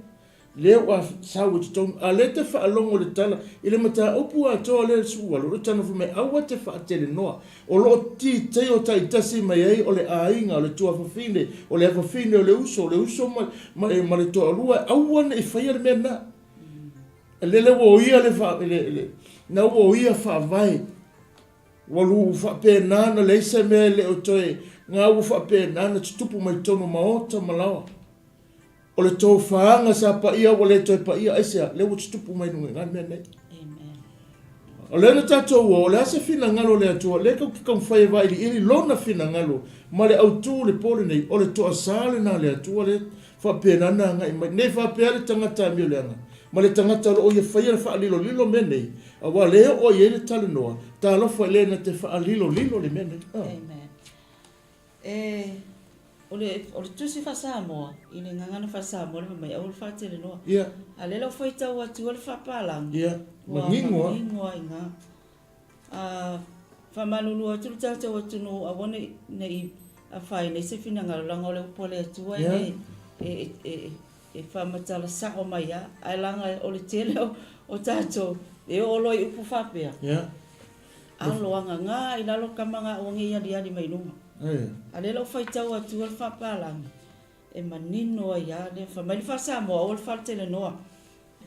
Lea ua sau i totonu, a lea e te faalogo i le tala, i le mataupu atoa lea i le sualu, o le tala fai mai, aua te faatelenoa. O lo o titeio taitasi mai ai o le aiga, o le tuafafine, o le afafine, o le uso, o le uso ma, ma, ma le toalua, aua ne i faia le mea lena. Lele ua oia le, le, le, na ua oia faavae. Ua lu faapena na leai se mea e le o toe ga ua faapena na tutupu mai totonu o maota ma laoa. O le tofaga sa paia ua le toe paia aisea? Lea ua tutupu mai luga i ina le mea lenei. Amen. O lea na tatou o, o le a se finagalo o le Atua, lea tatou te taumafai e vailiili Lona finagalo ma le autu o le po lenei, o le toasa lena a le Atua lea faapena na agai mai. Nei faapea le tagata amio leaga ma le tagata o lo o ia faia le faalilolilo mea nei, aua lea e oo i ai le talanoa, talofa i le na te faalilolilo le mea nei. Amen. E, o le, o le tusi faa-Samoa, i le gagana faa-Samoa le fai mai, aua le faatelenoa. Ia. A lea la ua faitau atu ai le faapalagi. Ia, manino lava. Ua manino lava i ina. A, faamalulu atu le tatou atunuu, aua ne i, ne i afaina ai se finagalo, leaga o le upu a le Atua e le, e, e, e, e faamatala sao mai lava, ae leaga o le tele o, o tatou e oo loa i upu faapea. Ia. Alo agaga i lalo kama ga ua ngei aliali mai luga. A lea la ua faitau atu a le faapalagi e manino ai a lea fai mai le faa-Samoa aua le faletelenoa.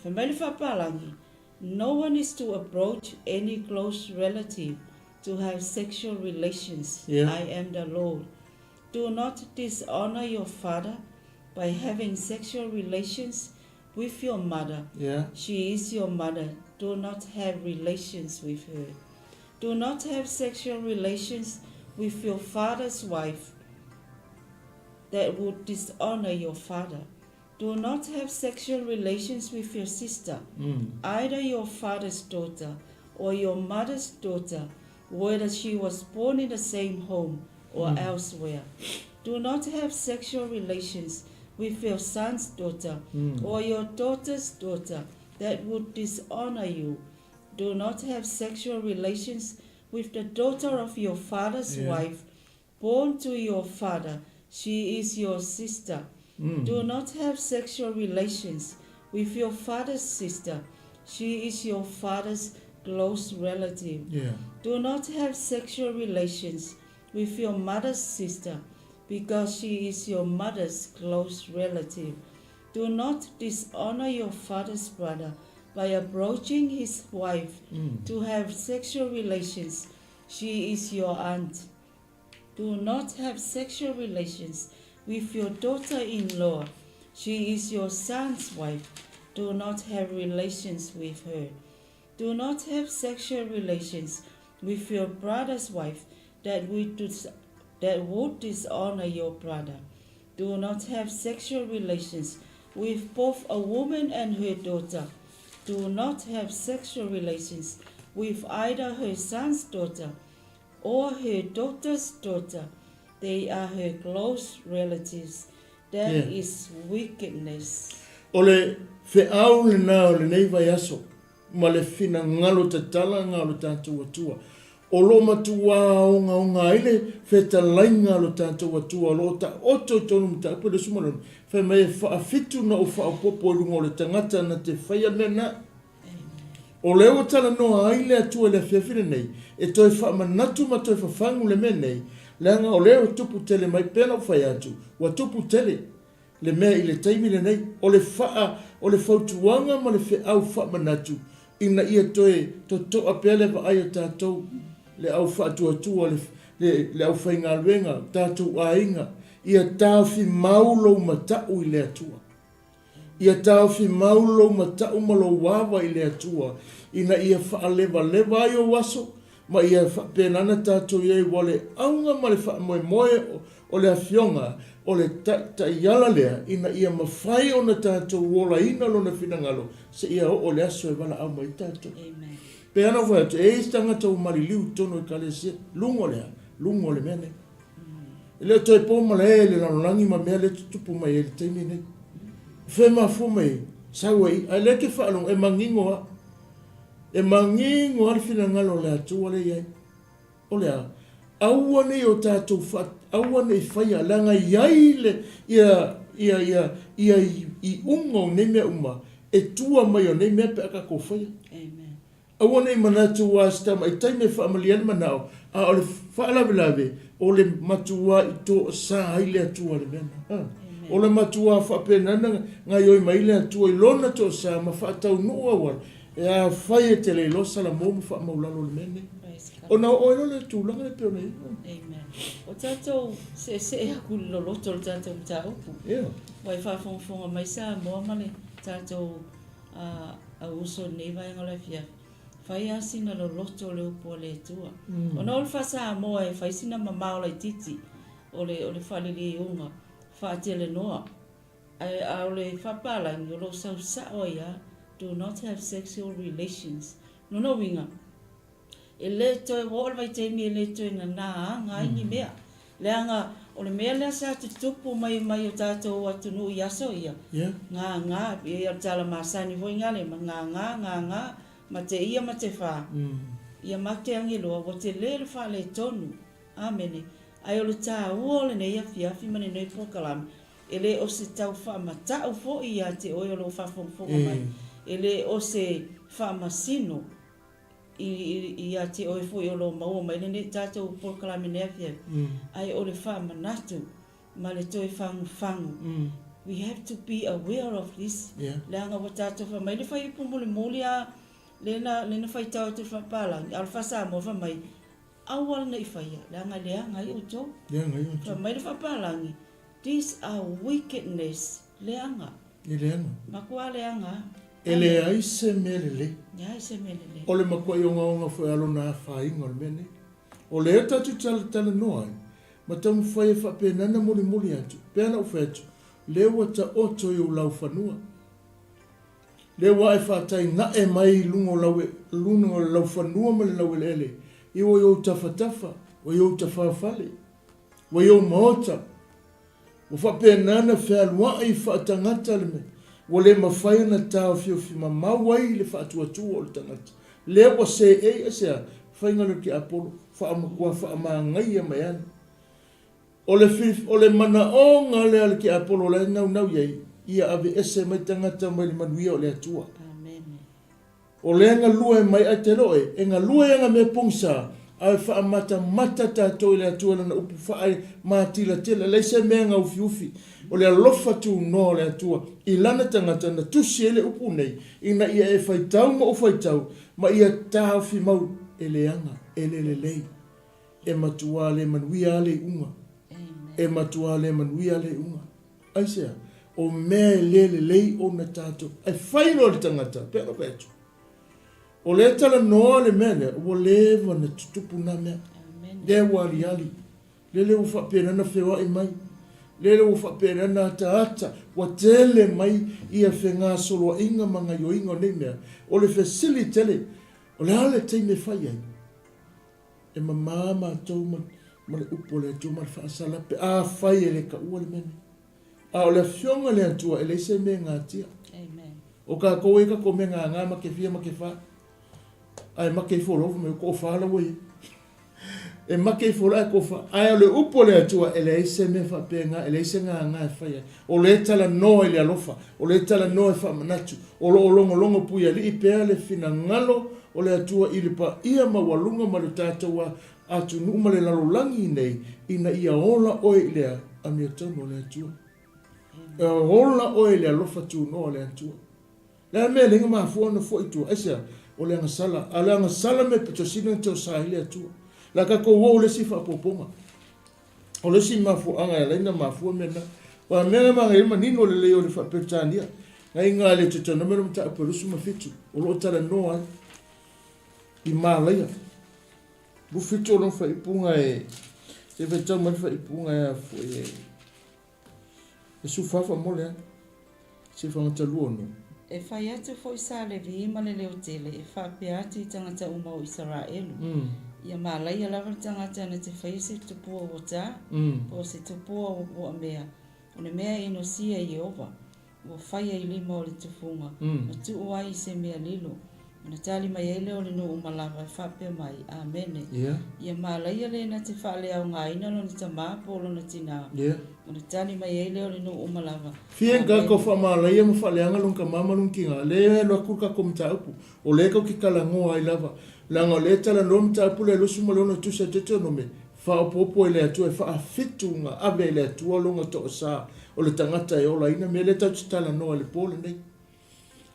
Fai mai le faapalagi, No one is to approach any close relative to have sexual relations, I am the Lord. Do not dishonor your father by having sexual relations with your mother. She is your mother. Do not have relations with her. Do not have sexual relations with your father's wife that would dishonor your father. Do not have sexual relations with your sister, either your father's daughter or your mother's daughter, whether she was born in the same home or elsewhere. Do not have sexual relations with your son's daughter or your daughter's daughter that would dishonor you. Do not have sexual relations with the daughter of your father's wife, born to your father. She is your sister. Do not have sexual relations with your father's sister. She is your father's close relative. Do not have sexual relations with your mother's sister, because she is your mother's close relative. Do not dishonor your father's brother by approaching his wife to have sexual relations. She is your aunt. Do not have sexual relations with your daughter-in-law. She is your son's wife. Do not have relations with her. Do not have sexual relations with your brother's wife that would dishonor your brother. Do not have sexual relations with both a woman and her daughter. Do not have sexual relations with either her son's daughter or her daughter's daughter. They are her close relatives. That is wickedness. O le feau lena o lenei vaiaso ma le finagalo tatalaga o lo tatou Atua. O lo o matuā ogaoga ai le fetalaiga a lo tatou Atua o lo o taoto i tonu mataupu e 26, fai mai e faafitu na ou faaopoopo i luga o le tagata na te faia mea na. O lea ua talanoa ai le Atua i le afiafi lenei, e toe faamanatu ma toe fafagu le mea nei, leaga o lea ua tupu tele mai, pei ona ou fai atu, ua tupu tele le mea i le taimi lenei, o le faa, o le fautuaga ma le feau faamanatu ina ia toe totoa pea le vaai a tatou, le au faatuatua, le, le, le aufaigaluega, tatou aiga, ia taofi mau lou matau i le Atua. Ia taofi mau lou matau ma lou ava i le Atua, ina ia faalevaleva ai ou aso, ma ia faapena ona tatou i ai ua le auga ma le faamoemoe o le Afioga o le Taiala lea, ina ia mafai ona tatou olaina Lona finagalo seia oo i le aso e valaau mai ai tatou. Pei lava ona ou fai atu, e i ai se tagata ua maliliu i totonu o Ekalesia, luga o le a? Luga o le mea nei. E le o toe po malae i le lalolagi ma mea lea e tutupu mai ai i le taimi nei. O fea e mafua mai ai? Sau ai, ae lea e te faalogo, e manino lava. E manino lava le finagalo o le Atua lea e i ai. O le a? Aua ne i o tatou fa, aua ne i faia, leaga e i ai le, ia, ia, ia, ia iuga o nei mea uma, e tua mai o nei mea pe a tatou faia. Amen. Aua ne i manatu ua se tamaitai me faamalie ai le manao, a o le faalavelave, o le matuā i toasa ai le Atua i le mea lena. O le matuā faapena na gaioi mai ai le Atua i lona toasa ma faataunuu auala, e afai e te le iloa Salamo ma faamaulalo i le mea lenei. Ona oo ai loa lea i le tulaga lea e pei ona i ai. Amen. O tatou seesee aku i le loloto o le tatou mataupu. Ua e faafogafoga mai Samoa ma le tatou au uso i lenei vaega o le afiafi, fai lava sina loloto o le upu a le Atua. Ona o le faa-Samoa e fai sina mamao laitiiti o le o le faaliliuga faatelenoa, ae a o le faapalagi o lo o sau sao ai lava, do not have sexual relations. Lona uiga, E le toe ua oo le vaitaimi e le toe nanā aga ai ni mea. Leaga o le mea lea sa tutupu mai mai o tatou atunuu i aso ia, gagā, pei o le tala masani foi nga le ma gagā, gagā, ma te ia ma te wha. Ia mate angeloa, ua tele le faaletonu. Amene. Ae o le tāua o lenei afiafi ma lenei polokalame, e le o se tau faamatau foi ia te oe o lo o faafogafoga mai, e le o se faamasino, ia te oe foi o lo o maua mai lenei tatou polokalame nei afiafi, ae o le faamanatu ma le toe fagufagu, we have to be aware of this, leaga ua tatou fai mai le fuaiupu mulimuli a lea na lea na faitau atu i le faapalagi, a o le faa-Samoa fai mai, aua le ne i faia, leaga e leaga ai outou. Leaga ai outou. Fai mai le faapalagi, these are wickedness, leaga. E leaga. Matua leaga. E leai se mea lelei. Leai se mea lelei. O le matuai ogaoga foi a lona afaina o le mea nei. O lea tatou te talatalanoa ai, ma taumafai e faapena ona molimoli atu, pei ona ou fai atu, Lea ua taoto i ou laufanua. Lea ua e faatainae mai i luga o lau, luga o le laufanua ma le laueleele, ia ua i ou tafatafa, ua i ou tafafale, ua i ou maota. Ua faapena ona fealuai faatagata le mea ua le mafai ona taofiofi mamao ai le faatuatua o le tagata. Lea ua seei aisea? Faiga lea o le tiapolo, faamatua faamagaia mai ana. O le o le manaoga lea a le tiapolo o la e naunau i ai, ia aveese mai tagata mai le manuia o le Atua. Amene. O lea e galue mai ae te loe, e galue ana mea pogisa, a e faamatamata tatou i le Atua i Lana upu faae matilatila, e leai se mea e gaufiufi. O le alofa tunoa o le Atua i Lana tagata na tusi ai le upu nei, ina ia e faitau ma ou faitau, ma ia taofi mau e leaga, e le lelei. E matuā le manuia lava le iuga. E matuā le manuia le iuga. Aisea? O mea e le lelei ona tatou, ae fai loa le tagata, pei ona fai atu, o lea e talanoa le mea lea, ua leva ona tutupu na mea. Lea ua aliali, lele ua faapena ona feoai mai, lele ua faapena ona ataata, ua tele mai ia fegasoloaiga ma gaioiga o nei mea. O le fesili tele, o le a le taimi e fai ai? E mamā matou ma, ma le upu a le Atua ma le faasala pe afai e le taua le mea nei. A o le Afioga i le Atua e leai se mea e gatia. Amen. O kākou e i kākou mea gagā ma ke fia ma ke fā. Ae make ifo loa fai mai ko fā la ua i ai. E make ifo loa ae ko fā. Ae o le upu a le Atua e leai se mea faapena, e leai se gagā e fai ai. O lea e talanoa i le alofa, o lea e talanoa e faamanatu, o lo o logologo puialii pea le finagalo o le Atua i le paia maualuga ma le tatou atunuu ma le lalolagi nei, ina ia ola oe i le amiotonu o le Atua. E ola oe i le alofa tunoa o le Atua. Le a le mea e leai na mafua ona foi i tua? Aisea? O le agasala. A o le agasala mea pito sili ona tosa ai le Atua. O le a tatou oo i le isi faaopoopoga. O le isi mafuaaga e ala ai ona mafua mea na. Aua o mea na manaia ai le manino lelei o le faa-Peretania, na iga le Deuteronome le mataupu e 27, o lo o talanoa ai i malaia. 27 o lona faaipuga e, se i faitau mai le faaipuga e a foi e, e 14 faamole a. Se fagata 26. E fai atu foi sa Levi ma le leo tele e faapea atu i tagata uma o Isaraelu, Ia malaia lava le tagata na te faia se tupua ua ta, po o se tupua ua mea, o le mea e inosia e Ieova, ua faia i lima o le tufuga, ma tuu ai i se mea lilo. Ona tali mai ai lea o le nuu uma lava e faapea mai, Amene. Ia malaia le na te faaleaogaina lona tamā po o lona tinā. Ona tali mai ai lea o le nuu uma lava, Fia Amene. Ka faamalaia ma faaleaga lona tamā ma lona tinā, lea e alu atu le tatou mataupu, o lea tatou te talanoa ai lava, leaga o lea e talanoa le mataupu lea 26 tusa e Deuteronome, faaopoopo e le Atua e faafitu ona ave e le Atua lona toasa o le tagata e olaina mea lea tatou te talanoa i le po lenei.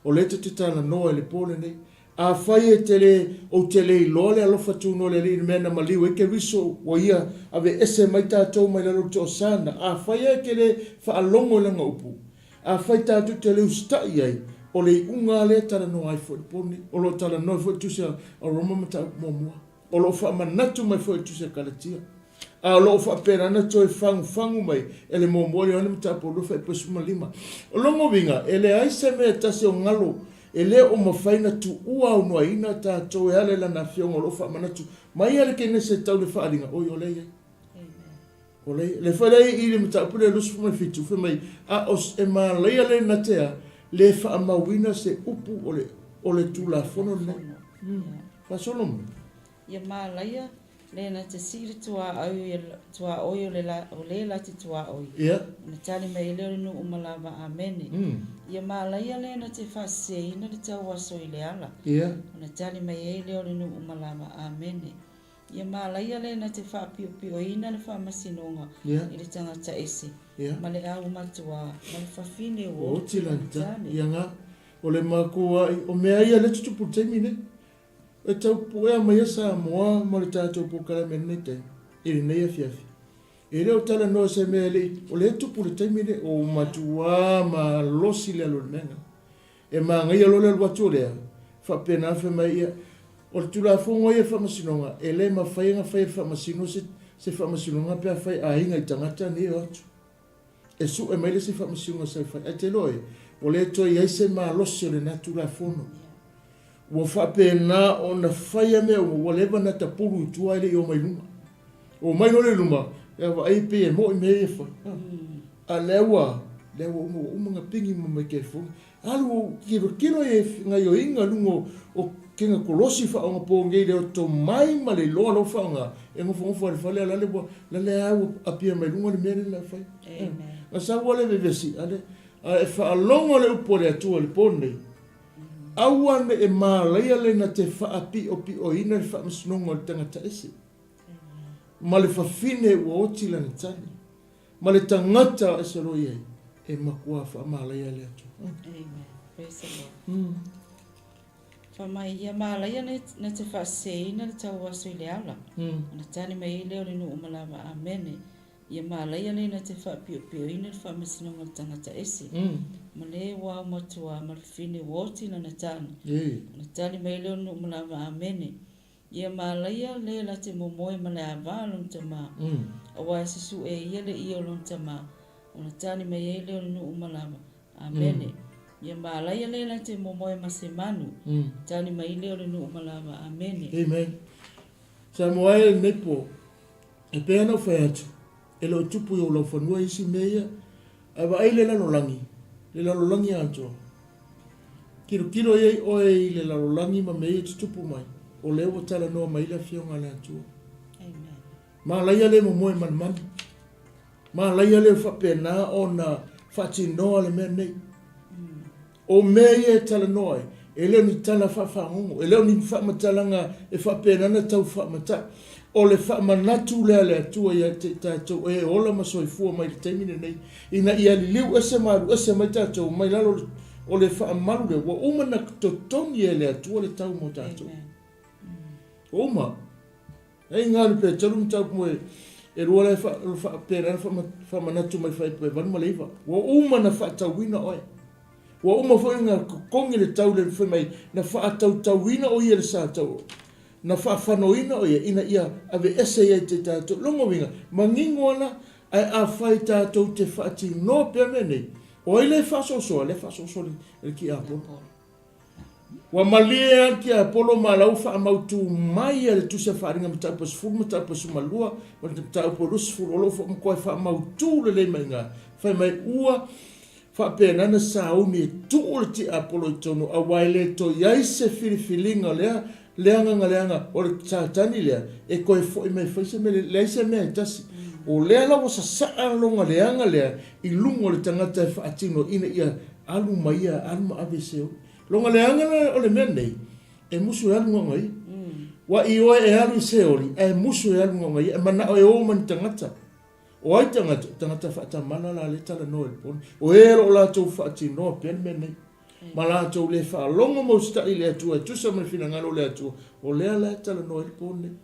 O lea tatou te talanoa i le po lenei. Afai e te le, ou te le iloa le alofa tunoa o le Alii i le mea na maliu ai Keriso, ua Ia aveese mai tatou mai lalo o le toasana, afai lava e te le faalogo i Lana upu, afai tatou te le usitai i ai, o le iuga lava lea e talanoa ai foi i le po lenei. O lo o talanoa ai foi le Tusi a Roma mataupu muamua. O lo o faamanatu mai foi e le Tusi a Kalatia. A o lo o faapena ona toe fagufagu mai e le muamua Ioane mataupu 2:15. O lona uiga, e leai se mea e tasi o galo e le o mafai ona tuua aunoaina tatou e ala i Lana Afioga o lo o faamanatu mai a le Kenese tau le faaaliga, oi, o lea e i ai. O lea e i ai. Lea foi la e i le mataupu lea 27, fai mai, a o e malaia le na te a, le faamauina se upu o le, o le Tulafono lenei. Faasolo mai. Ia malaia le na te sii le tuaoi tuaoi o le la, o le la te tuaoi. Ia. Ona tali mai ai lea o le nuu uma lava, Amene. Ia malaia le na te faaseseina le tauaso i le ala. Ia. Ona tali mai ai lea o le nuu uma lava, Amene. Ia malaia le na te faapiopioina le faamasinoga Ia. i le tagata ese, Ia. ma le aumatua, ma le fafine ua Ua oti oti lana lana tane. tane. Ia nga. O le makuai, o mea ia lea tutupu i le taimi nei. E tau puea mai a Samoa mo le tatou polokalame i lenei taimi, i lenei afiafi. E le o talanoa se mea e le i, o lea e tupu i le taimi lenei, ua matuā malosi le alu o le mea lena. E manaia loa le alu atu o lea, faapena fai mai, ia, o le Tulafono ia o le Faamasinoga, e le mafai ona fai e le Faamasino se, se Faamasinoga pe afai e aiga i tagata nei e o atu. E suʻe mai le isi faamasinoga sa e fai. Ae te iloa e, ua le toe i ai se malosi o lena Tulafono. Ua faapena ona faia mea uma, ua leva ona tapulu i tua ae le i omai i luma. Omai loa le i luma, ia vaai pei e moi mea ia e fai. A lea ua, lea ua uma, ua uma ona pigi uma mai California. Alu ou tilotilo i gaioiga luga o kega kolosi faaoga le otomai ma le iloa lou faaaoga e nofonofo ai le fale a lale ua lale a ua apia mai luga le mea lea na fai. Na sau le vevesi ale a e faalogo le upu a le Atua i le po lenei. Aua ne i malaia le na te faapiopioina le faamasinoga o le tagata ese ma le fafine ua oti lana tane. Ma le tagata e soloi ai, e matua faamalaia e le Atua. Amen. Praise the Lord. Fai mai, ia malaia na te faaseseina le tauaso i le ala, ona tali mai ai lea o le nuu ma lava. Amene. Ia malaia le na te faapiopioina le faamasinoga o le tagata ese, ma le ua aumatua ma le fafine ua oti lana tane, ona tali mai ai lea o le nuu ma lava. Amene. Ia malaia le la te momoe ma le ava a lona tama, aua e susuʻe e ia le ie o lona tama, ona tali mai ai lea o le nuu ma lava. Amene. Ia malaia le la te momoe ma se manu, tali mai lea o le nuu ma lava. Amene. Amen. Samoa e lenei po, e pei ona ou fai atu, e le o tupu i ou laufanua isi mea ia, ae vaai le lalolagi, le lalolagi atoa. Tilotilo i ai oe i le lalolagi ma mea ia e tutupu mai, o lea ua talanoa mai le Afioga a le Atua. Malaia le momoe manumanu. Malaia le faapena ona faatinoa le mea nei. O mea ia e talanoa ai, e le o ni tala faafagogo, e le o ni faamatalaga e faapena ona tau faamatai. O le faamanatu lea a le Atua ia te i tatou e ola ma soifua mai i le taimi lenei, ina ia liliu ese ma alu ese mai tatou mai lalo o le faamalu lea ua uma ona totogi e le Atua le tau mo tatou. Ua uma. E i galu Petelu mataupu mo e lua la e faapena ona faamanatu mai fuaiupu e 8 ma le 9. Ua uma ona faatauina oe. Ua uma foi ona totogi le tau le fai mai na faatautauina o ia le sa tau na faafanoina o ia ina ia aveese ia i te tatou. Lona uiga, manino ana Ae afai tatou te faatinoa pea mea nei, o ai lea e faasoasoa? Lea e faasoasoa le tiapolo. Ua malie lava le tiapolo ma la ua faamautu mai e le Tusi a Faaaliga Mataupu e 10, Mataupu e 12, ma le Mataupu e 20, o lo o matuai faamautu lelei mai i ina, fai mai ua faapena ona sauni e tuu le tiapolo i totonu, aua e le toe i ai se filifiliga o lea leaga na leaga o le Satani lea e toe foi mai e fai se mea, leai se mea e tasi. O lea la ua sasaa lona leaga lea i luga o le tagata e faatino ina ia alu ma ia alu ma ave i Seoli. Lona leaga la o le mea lenei, e musu e alu na ona ia. Ua ioe e alu i Seoli, ae musu e alu na ona ia, e manao e o ma ni tagata. O ai tagata? O tagata faatamala la lea e talanoa i le po nei. O e o lo o latou faatinoa pea le mea nei. Ma latou le faalogo ma usitai i le Atua e tusa ma le finagalo o le Atua, o lea la e talanoa ai le po nei.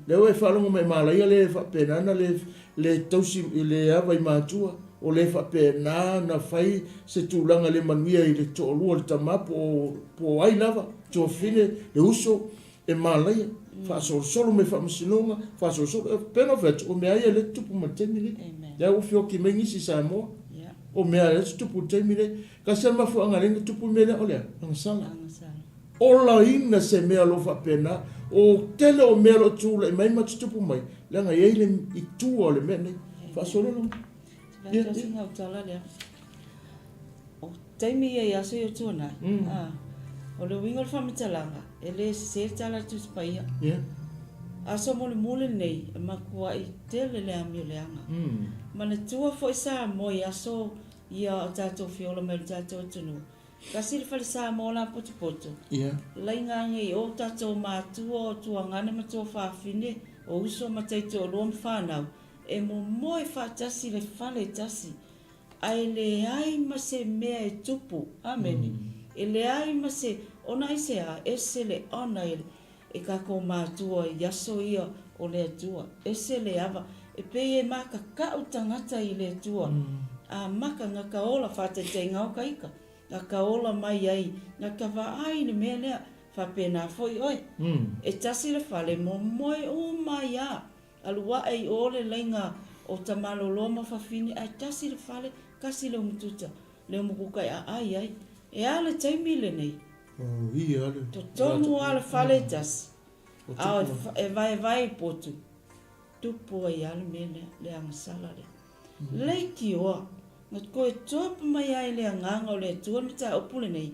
Lea ua e faalogo mai malaia le faapena na le le tausi le ava i matua, o le faapena na fai se tulaga le manuia i le toalua o le tama po o po o ai lava, tuafafine, le uso, e malaia, faasolosolo mai faamasinoga, faasolosolo, e pei ona ou fai atu, o mea ia lea e tutupu mai le taimi lenei. Lea ua feoki mai nisi i Samoa, o mea lea e tutupu i le taimi lenei. Tasi lava le mafuaaga lea na tupu le mea lea, o le a? Agasala. Olaina se mea o lo o faapena, o tele o mea o lo o tulai mai ma tutupu mai, leaga e i ai le i tua o le mea lenei. Faasololo. Ia, ia. O taimi ia i aso ia o tuanai, o le uiga o le faamatalaga, e le sese le tala a le Tusi Paia. Aso mulimuli nei, e matuai tele le amioleaga. Manatua foi Samoa i aso ia o tatou feola mai i le tatou atunuu, tasi le fale Samoa la potopoto, laina ane i o tatou matua o tuagane ma tuafafine, o uso ma taitoalua ma fanau, e momoe faatasi i le fale e tasi. Ae leai ma se mea e tupu. Amene. E leai ma se, ona aisea, ese le ona e, e tatou matua i aso ia o le Atua. Ese le ava. E pei e makaka'u tagata i le Atua. A maka na ka ola faataitaiga o ka ika, na ka ola mai ai, na ka vaai i le mea lea, faapena foi oe. E tasi le fale, momoe uma ai a. Alu ae i o le laina O tamaloloa ma fafine ae tasi le fale, tasi le umututa, le umukuka e aai ai. E a le taimi lenei? Totonu lava le fale e tasi, a e vaevae i potu, tupu ai lava le mea lea, le agasala lea. Leitioa, na toe topa mai lava e le Agaga o le Atua le mataupu lenei,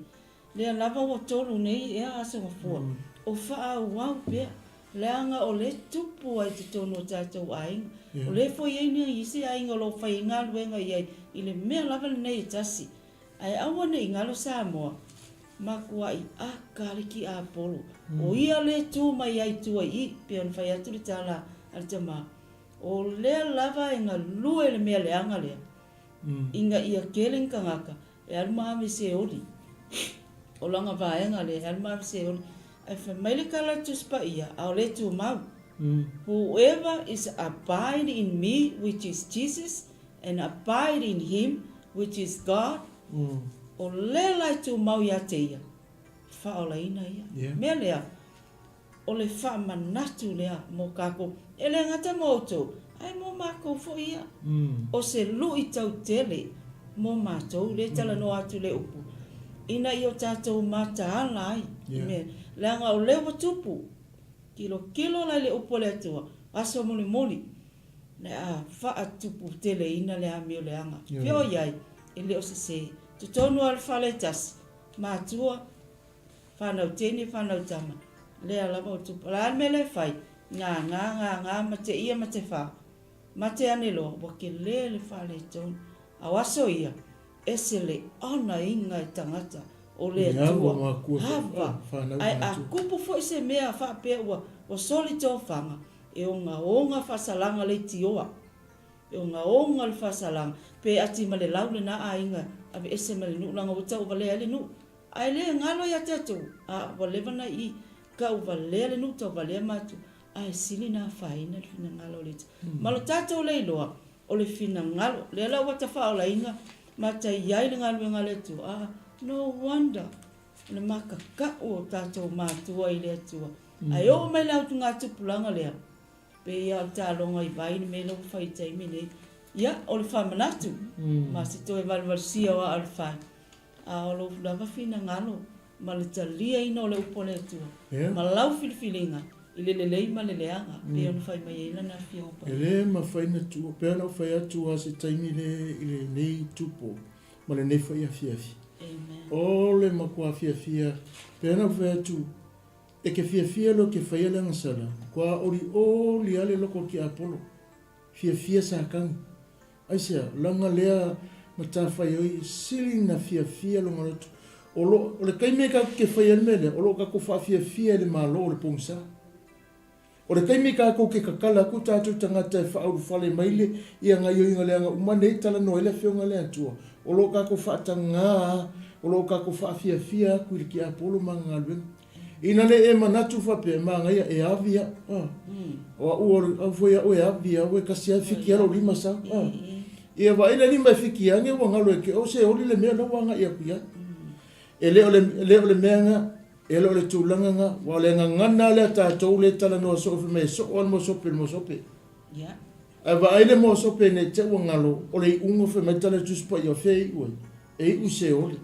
Lea lava ua tolu nei ea aso gafua, o faaauau pea, leaga o lea e tupu ai i totonu o tatou aiga. O lea foi e i ai nisi aiga o lo o fai ai galuega i ai i le mea lava lenei e tasi. Ae aua ne i galo Samoa, matuai aka le tiapolo, o ia lea e tu mai ai i tua i i, pei ona fai atu le tala a le tama, o lea lava e galue le mea leaga lea, ina ia tele ni tagata E alu ma ave se oli. O lana vaega lea, e alu ma ave se oli. Ae fai mai le tala a le Tusi Paia, a o le tumau, Whoever is abide in me, which is Jesus, and abide in him, which is God, o lea la e tumau ia te ia, e faaolaina ia. Mea lea, O le faamanatu lea mo kākou, e le gata mo outou, ae mo mākou foi ia. O se luitau tele mo mātou, lea e talanoa atu le upu, ina ia o tātou mataala ai i mea, leaga o lea ua tupu, tilotilo la i le upu a le Atua, aso mulimuli, le a faatuputeleina le amio leaga. Fea o i ai, e le o sesē. Totonu lava o le fale e tasi, matua, Whanau teine, whanau tama. Lea lava o tupu. O le a le mea lea e fai? Ngā, ngā, ngā, ngā, mate ia, mate wha. Mate ane loa, ua kele le faaletonu. A o aso ia, ese le ona inga i tagata o le Atua. Hava. Ae a kupu foi se mea faapea ua, ua soli tofaga, e ogaoga faasalaga leitioa. E ogaoga le faasalaga, pe ati ma le lau lena aiga, aveese ma le nuu leaga ua tauvalea ai le nuu. Ae le galo ia te atou, a ua leva na i tauvalea le nuu tauvalea matou, ae sili na afaina le finagalo o le Atua. Ma lo tatou le iloa, o le finagalo, lea la ua tafaolaina ma tai ai le galuega a le Atua, a no wonder o le makakau o tatou matua i le Atua. Ae oo mai le autugatupulaga lea, pei lava o le taloga i vai le mea lea ua fai i le taimi nei. Ia, o le faamanatu, ma se toe valuvalusia o aa o le fai. A o lou lava finagalo ma le taliaina o le upu a le Atua, ma lau filifiliga i le lelei ma le leaga, pei ona fai mai ai Lana Afioga Paia. E le mafai na tuua, pei ona ou fai atu lava se taimi le i lenei itupo ma lenei foi afiafi. Amen. O le matua fiafia, pei ona ou fai atu, e ke fiafia loa ke faia le agasala, matua olioli lava le loko o le tiapolo, fiafia Satani. Aisea, laga lea matafaioi sili na fiafia lona loto. O lo, o le taimi e tatou te faia ai le mea lea, o lo o tatou faafiafia i le Malo o le pogisa. O le taimi tatou te tatala atu tatou tagata e faaulufale mai le ia gaioiga leaga uma nei talanoa ai le Afioga a le Atua, o lo o tatou faatagā, o lo o tatou faafiafia atu i le tiapolo ma ana galuega. Ina ne i e manatu faapea, e manaia, e avi au. A. O au, o au foi au e avi au, e kasi lava e fiki lava lou lima sau. A. Ia vaai le lima e fiki ane ua galo e ke o se oli le mea la ua agai atu i ai. E le o le, e le o le mea na, e le o le tulaga na, aua o le gagana lea a tatou lea e talanoa soo fai mai e soo lava le moa sope i le moa sope. Ae vaai le moa sope ne i te i ua galo, o le iuga fai mai le tala a le Tusi Paia, o fea e iu ai? E iu i se oli.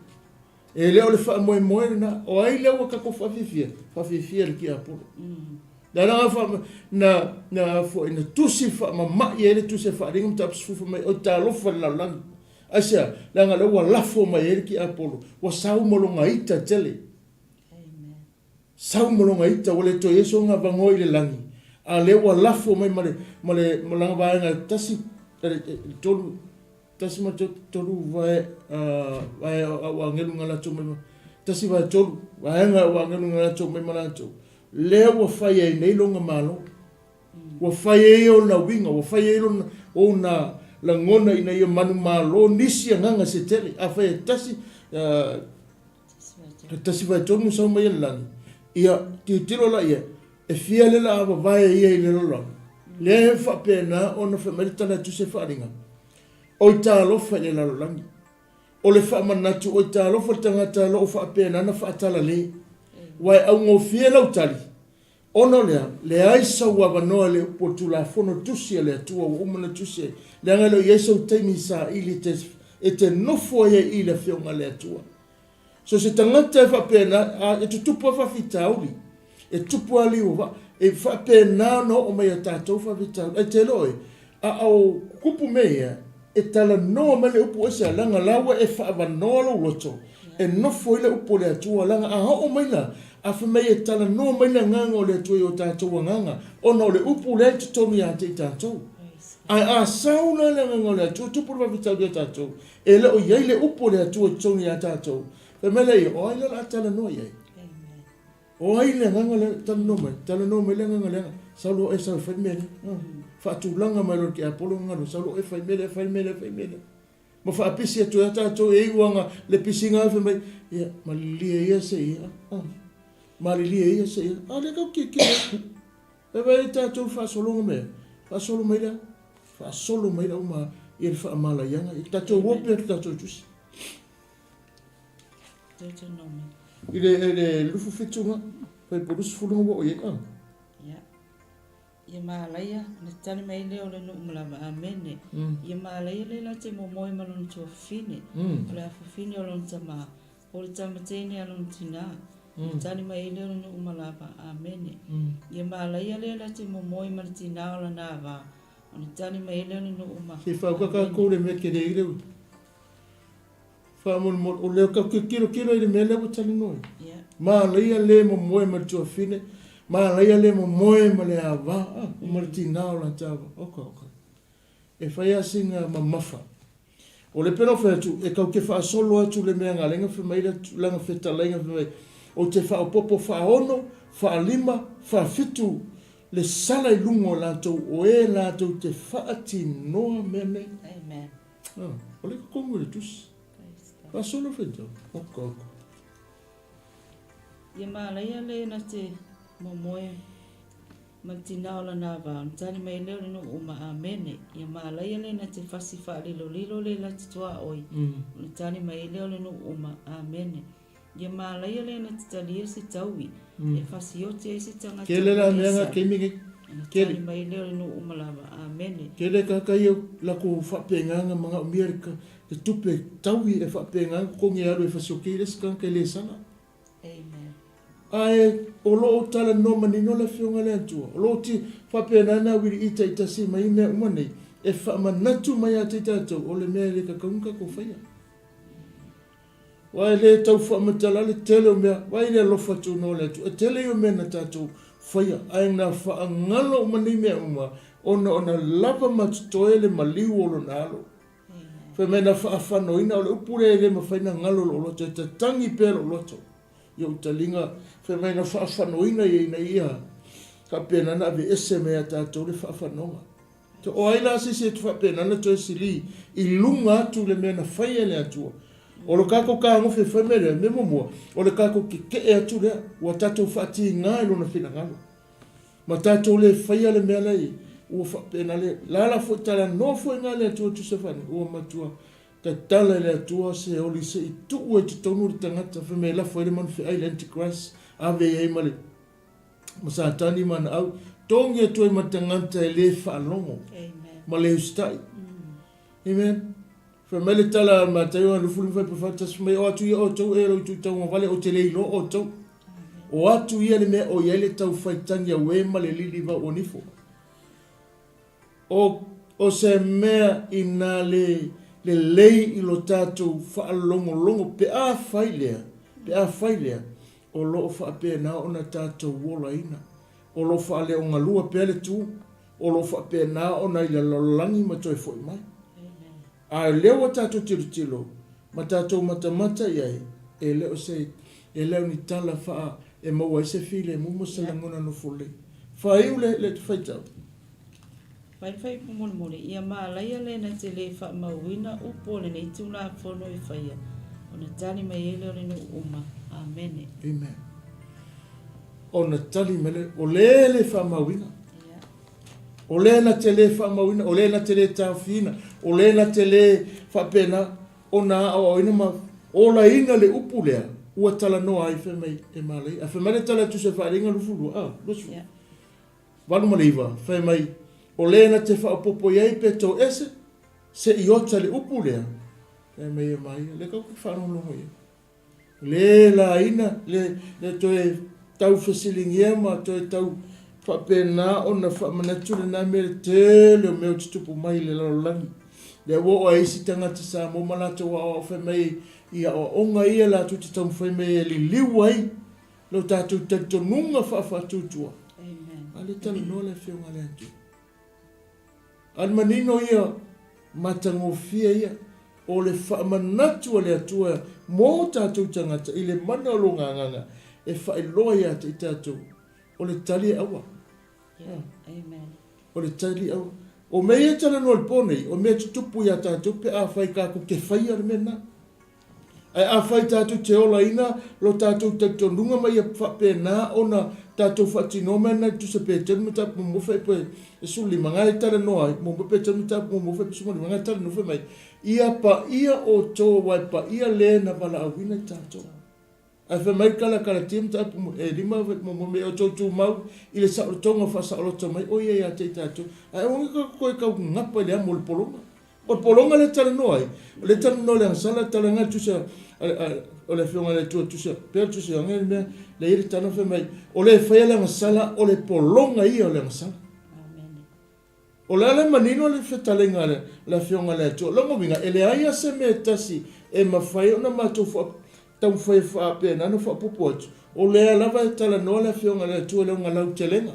E le o le faamoemoe lena. O ai lea ua tatou faafiafia? Faafiafia i le tiapolo. Le ala na, na, na, foi, na tusi faamama'i ai le tusi a Faaaliga Mataupu 10 fai mai, Oi talofa i le lalolagi. Aisea? Leaga lea ua lafo mai ai le tiapolo, ua sau ma lona ita tele. Sau ma lona ita, ua le toe i ai sona avanoa i le lagi, a lea ua lafo mai ma le, ma le, ma lana vaega e tasi, e tolu, tasi ma tolu vae, vae o agelu na latou mai ma, tasi vae tolu, vaega o agelu na latou mai ma latou, lea ua fai ai nei lona malo. Ua fai ai ona uiga, ua fai ai lona, ona lagona ina ia manumalo nisi agaga se tele. Afai e tasi, E tasi vae tolu na sau mai e le lagi, ia, tilotilo la ia, e fia le la vavae ia i le lalolagi. Lea e faapena ona fai mai le tala e tusi e faaaliga, Oi talofa i le lalolagi. O le faamanatu, oi talofa i le tagata o lo o faapena ona faatalale. Aua e augofie lau tali. Ona o lea, leai sou avanoa i le upu o le Tulafono tusi a le Atua ua uma ona tusi ai, leaga e le o i ai sou taimi saili e te, e te nofo ai ai i le Afioga a le Atua. So se tagata e faapena, a, e tutupu lava faafitauli, e tupu lava liu o vaa, e faapena ona oo mai ia tatou faafitauli. Ae te iloa oe, a o kupu mea ia, e talanoa mai le upu ese a, leaga la ua e faaavanoa lou loto e nofo ai le upu o le Atua, leaga a oo mai la, a fai mai e talanoa mai le Agaga o le Atua i o tatou agaga, ona o le upu lea e i totonu ia te i tatou. Ae a sau la le Agaga o le Atua, tupu le faafitauli ia tatou, e le o i ai le upu o le Atua i totonu ia tatou, fai mai lea, o ai la o le a talanoa i ai? O ai le agaga lea? Talanoa mai, talanoa mai le agaga lea. Sau loa oe sau e fai le mea lea. Faatulaga mai loa le tiapolo ma galue, sau loa oe fai le mea lea, fai le mea lea, fai le mea lea. Ma faapisi atu ai lava tatou e iu lava le pisiga fai mai, ia, malilie ia se i, malilie ia se i, a o lea tatou te tilotilo atu. Fai mai ai tatou faasologa mea, faasolo mai lea, faasolo mai la uma ia le faamalaiaga, ia tatou o pea le tatou tusi. I le, i le 27 ga, fai po 20 ga ua oo i ai, ah. Ia. Ia malaia, ona tali mai lea o le nuu ma lava, Amene. Ia malaia le la te momoe ma lona tuafafine, o le afafine o lona tamā, po o le tama teine a lona tinā. Ona tali mai ai lea o le nuu ma lava, Amene. Ia malaia le la te momoe ma le tinā o lana avā, ona tali mai ai lea o le nuu ma, Se whaukaka Amene. kou le mea ke le i leu. Faamolemole, o lea tatou te tilotilo i le mea lea ua talanoa ai. Ia. Manaia le momoe ma le tuafine, manaia le momoe ma le ava, ah, ma le tinā o lata ava. Oka, oka. E fai lava sina mamafa. O le pei ona ou fai atu, e tatou te faasolo atu le mea na ala ai ona fai mai lana fetalaiga fai mai, ou te faaopoopo faaono, faalima, faafitu le sala i luga o latou o e latou te faatinoa mea nei. Amen. Ah, o le totonu i le tusi. Faasolo faitau. Oka, oka. Ia malaia le na te momoe ma le tinā o lana ava, ona tali mai lea o le nuu uma, Amene. Ia malaia le na te fasi faalilolilo le la te tuaoi, ona tali mai lea o le nuu uma, Amene. Ia malaia le na te talia se taui, e fasioti ai se tagata Kele la ua mea nga esa, taimi nei. ona Kele. tali mai lea o le nuu uma lava, Amene. Kele ka ka ia lakou faapegaga manaomia le ka le tupe taui e faapegaga totogi e alu e fasioti ai le isi tagata e le sala. Amen. Ae o lo o talanoa manino le Afioga a le Atua, o lo o ti faapena na wiliʻi taitasi mai mea uma nei, e faamanatu mai ia te i tatou o le mea e le tatau ona tatou faia. Aua e le tau faamatala le tele o mea, vaai le alofa tunoa o le Atua, e tele ia o mea na tatou faia, ae na faagalo uma nei mea uma, ona o na lava ma totoe le maliu o lona alo. Fai mai na faafanoina, o le upu lea e le mafai na galo lou loto, e tatagi pea lou loto i ou taliga, fai mai na faafanoina ia ina ia faapena na aveese mai ia tatou le faafanoga. O ai la se isi e faapena ona toe sili i luga atu le mea na faia e le Atua? O le tatou tagofi e fai mea lea, mea muamua, o le tatou tetee atu lea, ua tatou faatiga i Lona finagalo. Ma tatou le faia le mea la i, ua faapena le, la la foi talanoa foi i ina le Atua tusa fani, ua matua tatala e le Atua se oli se i tuu ai i totonu le tagata, fai mai e lafo ai le manufeai, le Antichrist, ave i ai ma le ma Satani ma ana au, togi atu ai ma tagata e le faalogo ma le usitai. Amen. Fai mai le tala a Mataio 25:41, fai mai, O atu ia outou e lou ituitaugavale, ou te le iloa outou. O atu ia le mea o i ai le taufaitagi auē ma le lilivau o nifo. O, o se mea inā le lelei i lo tatou faalogologo pe a fai lea, pe a fai lea, o lo o faapena ona tatou olaina, o lo o faaleogalua pea le tu, o lo o faapena ona i le lalolagi ma toe foi mai. A o lea ua tatou tilotilo ma tatou matamata i ai, e le o se, e le o ni tala faa e maua ai se filemu ma se lagona nofo lelei. Faaiu le, le faitau. Faifai mulimuli, ia malaia le na te le faamauina upu o lenei Tulafono e faia, ona tali mai ai lea o le nuu uma. Amene. Amen. Ona tali mai lea, o le le faamauina. O le na te le faamauina, o le na te le taofiina, o le na te le faapena ona aoaoina ma olaina le upu lea. ua talanoa ai fai mai e malaia. Ae fai mai le tala e tusa e faaaliga 22, a, 20. 8 ma le 9, fai mai, o le na te faaopoopo i ai pe toese, se i ota le upu lea, fai mai e maia, lea kau ke faalogologo i ai. Le laina, le, le toe tau fesiligia ma toe tau faapena ona faamanatu lena mea le tele o mea o tutupu mai i le lalolagi. Lea ua oo ai isi tagata Samoa ma latou aoao fai mai i aoaoga ia latou te taumafai mai e liliu ai lo tatou talitonuga faafaatuatua. A le talanoa le Afioga a le Atua. A le manino ia, matagofie ia, o le faamanatu a le Atua mo tatou tagata i le mana o Lona Agaga e faailoa ia te i tatou, o le tali e aua. O le tali e aua. O mea ia e talanoa i le po nei, o mea e tutupu ia tatou pe afai tatou te faia le mea lena. Ae afai tatou te olaina lo tatou talitonuga ma ia faapena ona tatou faatinoa mai ana tusa Peteru mataupu muamua fuaiupu e 15 na e talanoa ai, muamua Peteru mataupu muamua fuaiupu 15 na e talanoa fai mai, Ia paia outou aua e paia le na valaauina i tatou. Ae fai mai le tala Kalatia mataupu e 5 muamua me i outou tumau i le saolotoga faasaoloto mai o ia ia te i tatou. Ae aua ne i toe tau gapa i le amo o le pologa. O le pologa lea e talanoa ai, o lea e talanoa i le agasala, talaga le tusi o le Afioga i le Atua, tusi pea le tusi a le mea, lea e i ai le tala fai mai, o le e faia le agasala, o le pologa ia o le agasala. O le a le manino le fetalaiga a le Afioga i le Atua. Lona uiga, e leai lava se mea e tasi e mafai ona matou taumafai e faapena ona faaopoopo atu, o lea lava e talanoa le Afioga i le Atua i lona lautelega.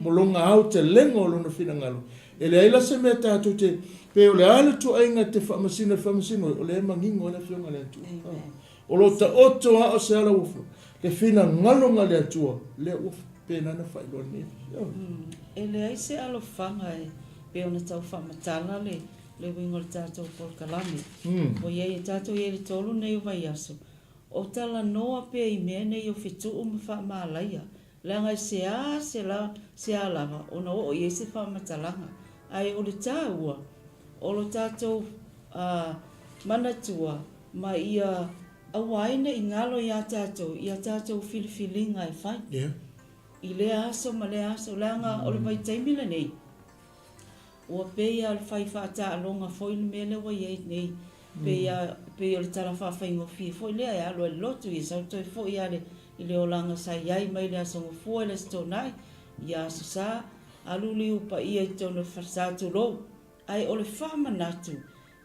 mo lona aotelega o lona finagalo. E leai la se mea tatou te, pe o le a le tuuaiga e te faamasino e faamasino ai, o lea e manino ai le Afioga a le Atua. O lo o taoto lava o se ala ua le finagalo na le Atua, lea ua faapena ona faailoa nei. E leai se alofaga e pei ona tau faamatala le le uiga o le tatou polokalame. Ua i ai e tatou i ai le tolu nei o vaiaso, o talanoa pea i mea nei o fetuu ma faamalaia Leaga e se a se la se a lava ona oo i ai se faamatalaga. Ae o le taua o lo tatou manatua ma ia aua ai ne i galo iā tatou i a tatou filifiliga e fai i lea aso ma lea aso. Leaga o le vaitaimi lenei, Ua pei lava o le fai faataaloga foi le mea lea ua i ai nei. Pei lava, pei o le tala faafaigofie foi lea e alu ai i le lotu, ia sau toe foi lava i le olaga sa i ai mai le Aso Gafua i le Aso Toonai, ia Aso Sa, alu liu paia i totonu o le falesa, tulou. Ae o le faamanatu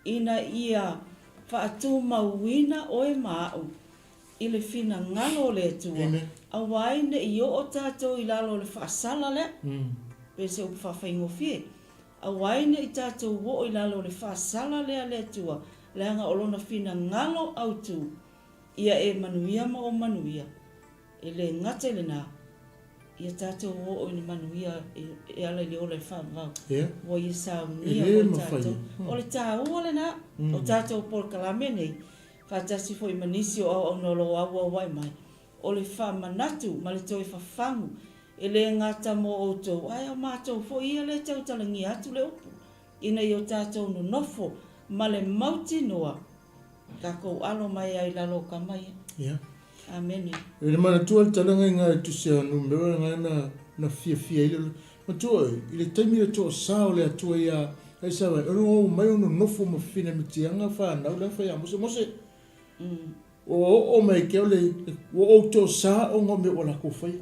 ina ia faatumauina oe ma au i le finagalo o le Atua, aua ai ne i oo tatou i lalo o le faasala lea, pe se upu faafaigofie, aua ai ne i tatou oo i lalo o le faasala lea a le Atua, leaga o Lona finagalo autu, ia e manuia ma ou manuia, e le gata i lena, ia tatou oo i le manuia e ala i le ola e faavavau, ua ia saunia foi tatou. O le taua lena o tatou polokalame nei, faatasi foi ma nisi o auauna o lo o auauai mai, o le faamanatu ma le toe fafagu, e le gata mo outou, ae o matou foi ia lea e tautalagia atu le upu, ina ia o tatou nonofo ma le mautinoa, tatou alo mai ai i lalo o kama ia. Ia. Amene. E le manatua le talaga i nga tusi a numera nga na na fiafia ai le Matua oe, i le taimi le toasa o le Atua ia Isaraele, o ou mai o nonofo ma finamitiaga fanau la fai ia Mose, Mose, ua oo mai ke o le, ua ou toasa ona o mea ua lakou faia.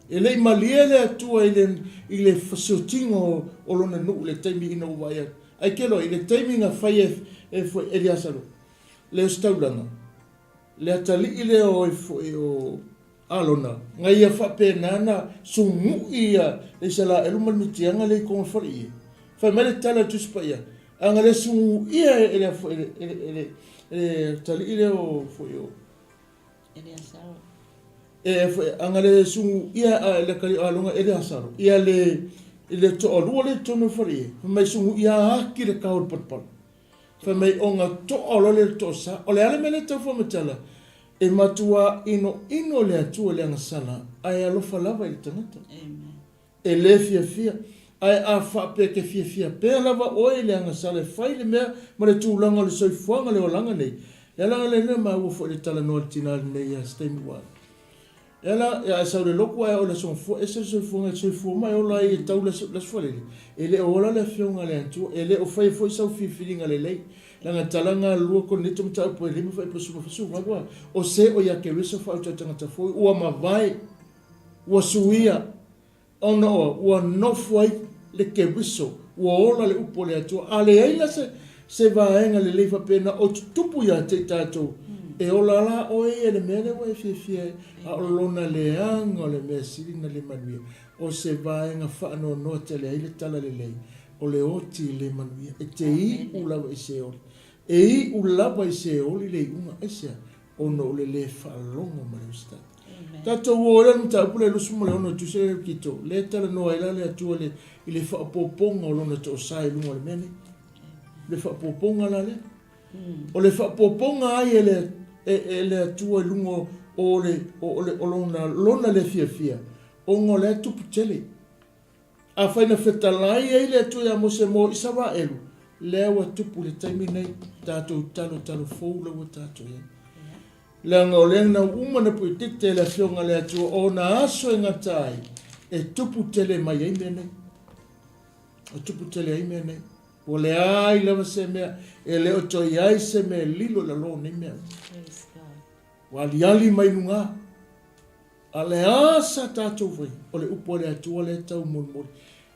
E le i malie le Atua i le, i le fasiotiga o, o lona nuu i le taimi ina ua vaai atu. Ae ke loa, i le taimi na fai e, e foi Eliasalo, le ositaulaga, le atalii lea o, foi o, Alona, na ia faapena na sugui ia le Isalaelu ma le Mitiaga lea i totonu o le faleie. Fai mai le tala a le Tusi Paia, a na le suguia e le e le e le e le atalii lea o foi o Eleasaro. E foi a na le suguia e le atalii o Alona Eleasaro ia le le toalua lea i totonu o le faleie, fai mai suguia ati le kao o le palapala. Fai mai ona toa loa lea i le toasa. O le a le mea lea e tau faamatala? E matuā inoino le Atua i le agasala, ae alofa lava i le tagata. E le fiafia. Ae a faapea e te fiafia pea lava oe i le agasala e fai le mea ma le tulaga o le soifuaga le olaga nei, Le ala lea na maua foi le talanoa a le tina lenei ia se taimi ua alu. E ala ia e sau le lotu ae oo i le aso Gafua, ese le soifuaga e soifua ma e ola ai e tau le aso Faraile, e le o ola le Afioga a le Atua, e le o faia foi sau filifiliga lelei. Leaga talaga lua Korinito mataupu e lima faaipu 18 a, o se o ia Keriso faautautagata tagata fou ua mavae, ua suia, Ona o ua nofo ai le Keriso, ua ola le upu a le Atua. A leai la se, se vaega lelei faapena o tutupu ia te i tatou, e ola la oe ia i le mea lea ua e fiafia ai. A o lona leaga o le mea sili na le manuia, o se vaega faanoanoa tele ai le tala lelei, o le oti le manuia. E te iu lava i Seoli. E iu lava i Seoli le iuga. Aisea? Ona o le le faalogo ma le usitai. Tatou o ai la i le mataupu lea 26 o Tusi a le Kito, lea e talanoa ai la le Atua le, i le faaopoopoga o Lona toosa i luga o le mea nei. Le faaopoopoga la lea. O le faaopoopoga ai e le, e, e le Atua i luga o le, o le, o lona, lona le fiafia, ona o la e tupu tele. Afai na fetalai ai le Atua ia Mose mo Isaraelu, lea ua tupu i le taimi nei, tatou talotalo fou la ua tatou i ai. Leaga o lea na uma na puitite e le Afioga a le Atua o ona aso e gata ai, e tupu tele mai ai mea nei. E tupu tele ai mea nei. Ua leai lava se mea, e le o toe i ai se mea e lilo i lalo o nei mea. Ua aliali mai luga. A le a sa tatou fai, o le upu a le Atua lea e taumolimoli,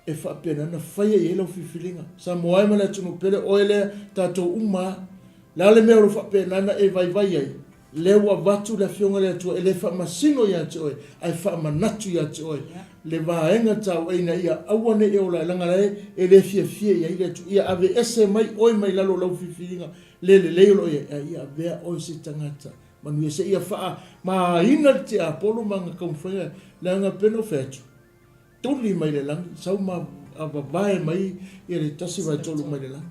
e faapena ona faia i ai lau filifiliga. Samoa e ma le atunuu pele, oe lea, tatou uma lava. O le a le mea o lo o faapena ona e vaivai ai? Lea ua avatu le Afioga a le Atua e le faamasino ia te oe, ae faamanatu ia te oe le vaega taua ina ia aua ne i e ola ai, leaga la e le fiafia i ai le Atua. Ia aveese mai oe mai lalo o lau filifiliga le lelei o lo o i ai, ae ia avea oe se tagata Manuia seia faamāina le tiapolo ma ana taumafaiga, leaga pei ona ou fai atu, tuli mai le lagi, sau ma vavae mai ia le 1/3 mai le lagi.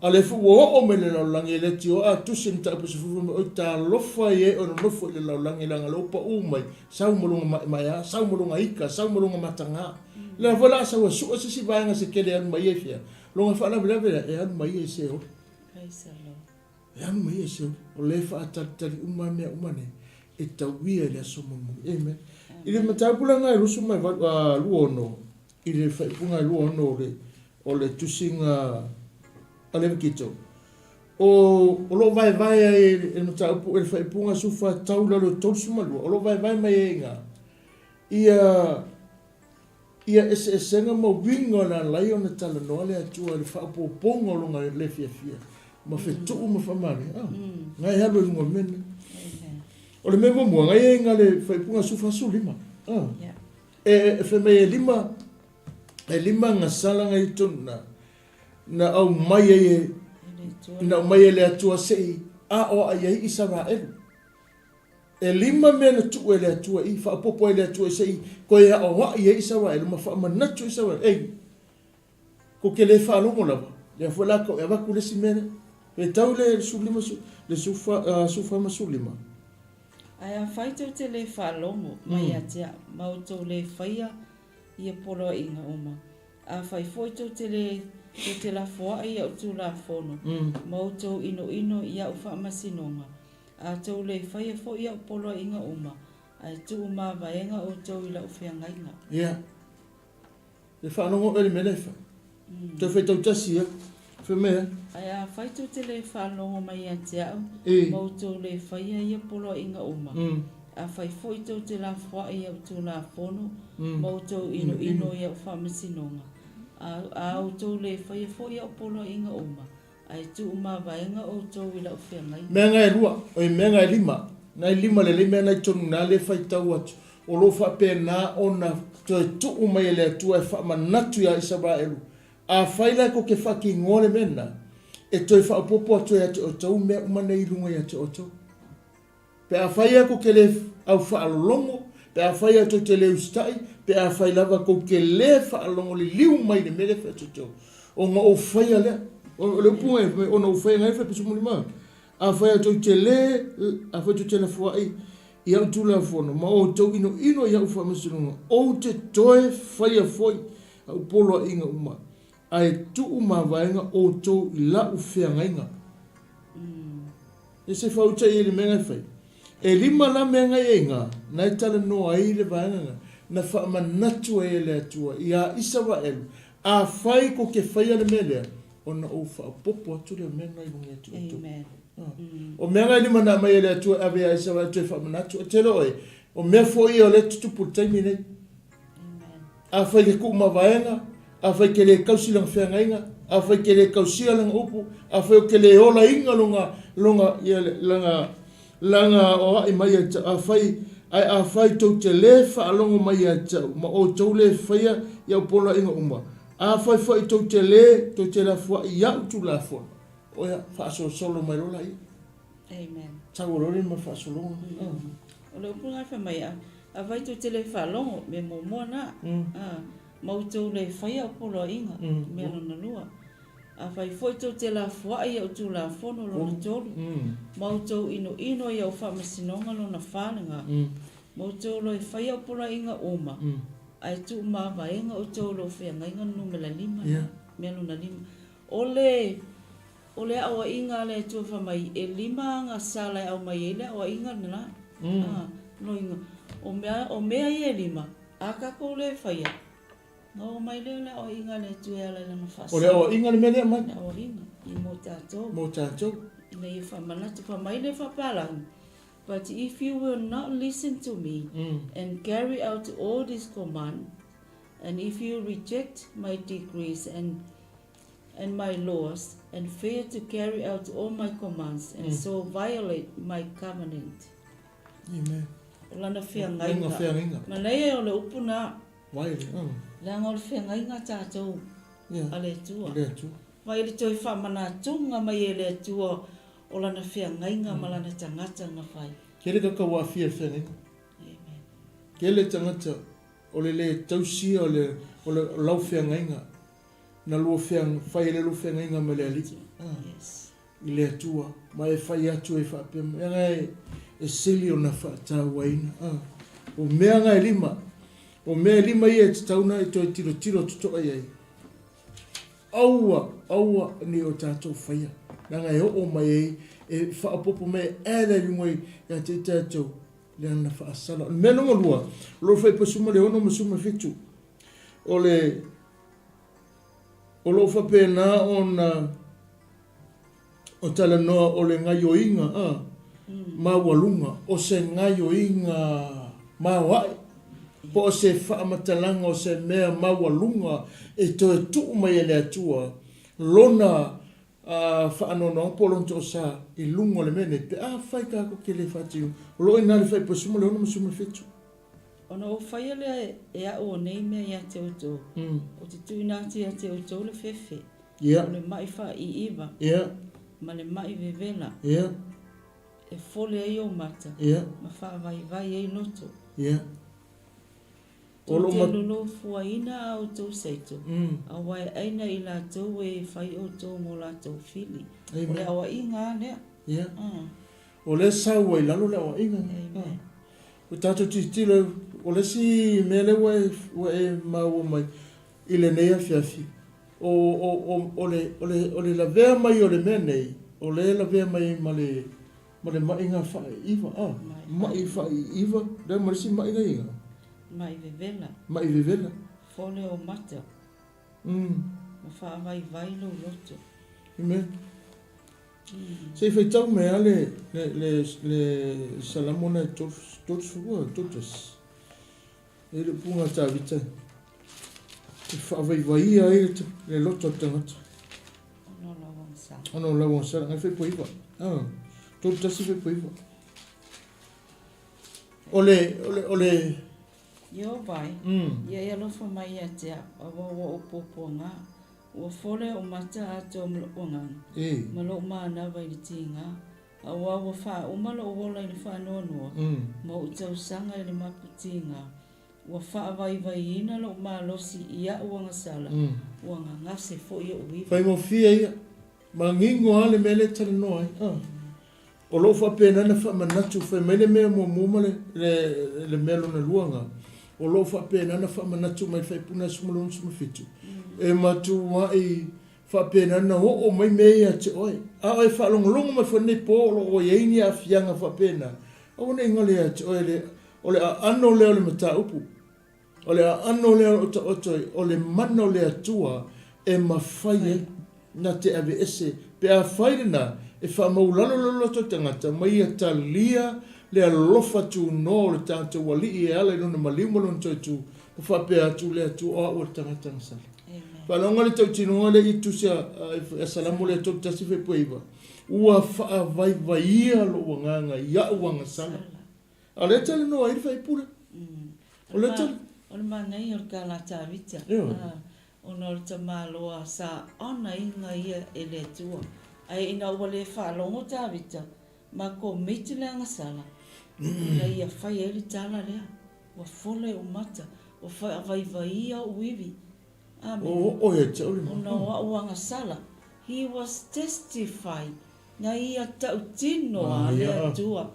A o lea foi ua oo mai le lalolagi e le tioa a tusi le mataupu 15 mai, oi talofa i e o nonofo i le lalolagi leaga o lea ua pau mai, sau ma lona maemaea, sau ma lona ika, sau ma lona matagā. Lea foi la a sau e sue se isi vaega se tele e alu mai ai fea, lona faalavelave lea e alu mai ia i Seoli. Praise the Lord. E alu mai ia Seoli, o lea e faatalitali uma mea uma nei, e tauia i le aso mulimuli. Amen. I le mataupu la lena e 28, 26, i le faaipuga e 26 o le, o le tusiga a Levitito, o, o lo o vaevae ai e le mataupu, e le faaipuga 14 tau i lalo i le 32, o lo o vaevae mai ai i ina, ia, Ia eseesega ma uiga o le ala ai ona talanoa le Atua i le faaopoopoga o lona le fiafia ma fetuu ma faamalie. Ah, na e alu i luga o le mea lenei. O le mea muamua, na i ai na le faaipuga 45. Ah, e, e fai mai e lima, e lima gasala na i tonu na, na aumai ai e, na aumai e le Atua se i aoai ai Isaraelu. E lima mea na tuu e le Atua i faaopoopo ai le Atua se i toe aoaʻi ai Isaraelu ma faamanatu Isaraelu, Ei, kou te lē faalogo lava, lea foi la kau e avatu le isi mea lea. E tau le 15, le 14 ma 15. Ae afai tou te lē faalogo mai ia te au, ma outou lē faia ia poloaiga uma, afai foi tou te lē tou te lafoai i a'u Tulafono, ma outou inoino i a'u faamasinoga, A tou le faia foi a'u poloaiga uma, ae tuu mavaega outou i la'u feagaiga. Ia. E faalogo oe i le mea lea e fai. Toe faitau tasi ia. Fai mai a? Ae afai tou te le faalogo mai ia te a'u, ma outou le faia ia poloaiga uma, afai foi tou te lafoai i a'u Tulafono, ma outou inoino i a'u faamasinoga, a, a outou le faia foi a'u poloaiga uma, Ae tuu mavaega outou i lau feagaiga. Mea na e lua, oi mea na e lima, na e lima lelei mea na i tonu na le faitau atu, o lo o faapena ona toe tuu mai e le Atua e faamanatu ia Isaraelu, afai la tou te faatinoa le mea lena, e toe faaopoopo atu ai ia te outou mea uma nei i luga ia te outou. Pe afai lava tou te le aufaalologo, pe afai lava tou te le usitai, pe afai lava tou te le faalogo liliu mai i le mea lea e fai atu outou, ona ou faia lea. O le upu e fai, ona ou faia lea e fai pese muli ma. Afai lava tou te le, afai tou te lafoai i au tulafono ma outou inoino i au faamasinoga, ou te toe faia foi au poloaiga uma, ae tuu mavaega outou i lau feagaiga. Ia se i faauta i ai le mea na e fai. E lima la mea na i ai na, na e talanoa ai le vaega na, na faamanatu ai e le Atua ia Isaraelu, Afai kou te faia le mea lea, ona ou faaopoopo atu lea o mea na i luga ia te outou. Amen. O mea na e lima na aumai e le Atua e ave ia Isaraelu toe faamanatu, e te iloa oe, o mea foi ia o lea e tutupu i le taimi nei. Afai ke kuu mavaega, afai ke le kausi lana feagaiga, afai ke le kausia lana upu, afai o ke le olaina lona, lona, ia, lana, lana oaʻi mai ia te au, afai, ae afai tou te le faalogo mai ia te au, ma outou le faia i au poloaiga uma, afai foi tou te le, tou te lafoaʻi iaʻu Tulafono, oia, faasolosolo mai loa laia. Amen. Tau o lole ma faasologa. O le upu lena fai mai, afai tou te le faalogo, mea muamua na, ma outou le faia au poloaiga, mea lona lua. Afai foi tou te lafoai i au Tulafono, lona tolu, ma outou inoino i au faamasinoga, lona fa lena, ma outou loe faia au poloaiga uma, ae tuumavaega outou i lou feagaiga numera lima lena, mea lona lima. O le O le aoaiga a le Atua fai mai, e lima agasala e aumai ai le aoaiga lena. A, loiga, o mea, o mea ia e lima, a tatou le faia, ona oo mai lea o le aoaiga a le Atua e ala i lana O le aoaiga le mea lea e aumai. Le aoaiga, i mo tatou. Mo tatou. Ina ia faamanatu, fai mai le faapalagi, But if you will not listen to me and carry out all these commands, and if you reject my decrees and and my laws, and fail to carry out all my commands, and so violate my covenant. Amen. O lana feagaiga. Lana feagaiga. Manaia o le upu na. Violate. Leaga o le feagaiga tatou a le Atua. A le Atua. Mai le toe faamanatuga mai e le Atua o lana feagaiga ma lana tagata na fai. Tele tagata ua aafia i le feagaiga. Amen. Tele tagata o le le tausia o le o lau feagaiga. Na lua fai ai le lua feagaiga ma le Alii, i le Atua, ma e fai atu ai faapea mai, leaga e sili ona faatauaina. O mea na e lima, o mea e lima ia e tatau ona e toe tilotilo totoa i ai. Aua, aua ne i o tatou faia, leaga e oo mai ai, e faaopoopo mai e add ai i luga ia te i tatou, le ana faasala. O le mea lona lua, o lo o fai pasuma le 6 ma 17, o le O lo o faapena ona o talanoa o le gaioiga a maualuga o se gaioiga maoae po o se faamatalaga o se mea maualuga e toe tuu mai e le Atua lona faanoanoaga po o lona toosa i luga o le mea nei pe afai tatou te le faatino. O lo o i ina le Fuaiupu 16 ma 17. Ona ou faia lea e a'u o nei mea ia te outou, ou te tuuina atu ia te outou le fefe, o le maʻi faaiiva, ma le maʻi vevela, e fole ai ou mata, ma faavaivai ai loto. Tou te lolofuaina a outou saito, aua e ʻaina i latou e fai outou mo latou fili. O le aoaiga lava lea. O lea e sau ai i lalo le aoaiga. Ua tatou tilotilo, o le isi mea lea ua e, ua e maua mai i lenei afiafi, o, o, o, o, le, o, le, o le lavea mai o le mea nei, o lea e lavea mai ai ma le, ma le maʻiga faaiiva, a, maʻi faaiiva, lea ma le isi maʻi la ia? Maʻi vevela. Maʻi vevela. Fole o mata. Ma faavaivai lou loto. Amen. Se i faitau mai lava le, le, le, le Salamo lena e 32, 31. E le upuga a Tavita e faavaivaia ai le, le loto o le tagata. Ona o lau agasala. Ona o lau agasala. Ngai fai poiva. Ah, 31 fai poiva. O le, o le, o le... Ieova e, ia e alofa mai ia te au, aua ua ou puapuaga. Ua fole oʻu mata atoa ma loʻu agaga, ma loʻu manava i le tiga, aua ua faauma loʻu ola i le faanoanoa, ma oʻu tausaga i le mapu tiga. Ua faavaivaiina loʻu malosi i aʻu agasala, ua gagase foi oʻu ivi. Faigofie ia. Manino lava le mea lea e talanoa ai. O lo o faapena ona faamanatu, fai mai le mea muamua ma le, le, le mea lona lua na, o lo o faapena ona faamanatu mai le faipuna 67, e matuai. Faapena ona oo mai mea ia ia te oe. A o e faalogologo mai foi i lenei po o lo o i ai ni aafiaga faapena, aua ne i galo ia te oe le, o le aano lea o le mataupu. O le aano lea o lo o taoto ai, o le mana o le Atua e mafai ai na te aveese, pe afai lena, e faamaualalo le loto o le tagata ma ia talia le alofa tunoa o le tatou Alii e ala i Lona maliu ma Lona toetu, ma faapea atu le Atua, O au o le tagata gasala. Faalogo le tautinoga lea i Tusi a Salamo lea 31:9, Ua faavaivaia lou agaga i au agasala. A o lea e talanoa ai le faipule. O le tali. O le manaia o le tala a Tavita, ona o le tamaloa sa onaina ia e le Atua. Ae ina ua le faalogo Tavita ma komiti le agasala, ina ia fai ai le tala lea, ua fola i ou mata, ua faavaivaia ou ivi. Amene. Ona o au agasala. He was testified Na ia tautino a le Atua.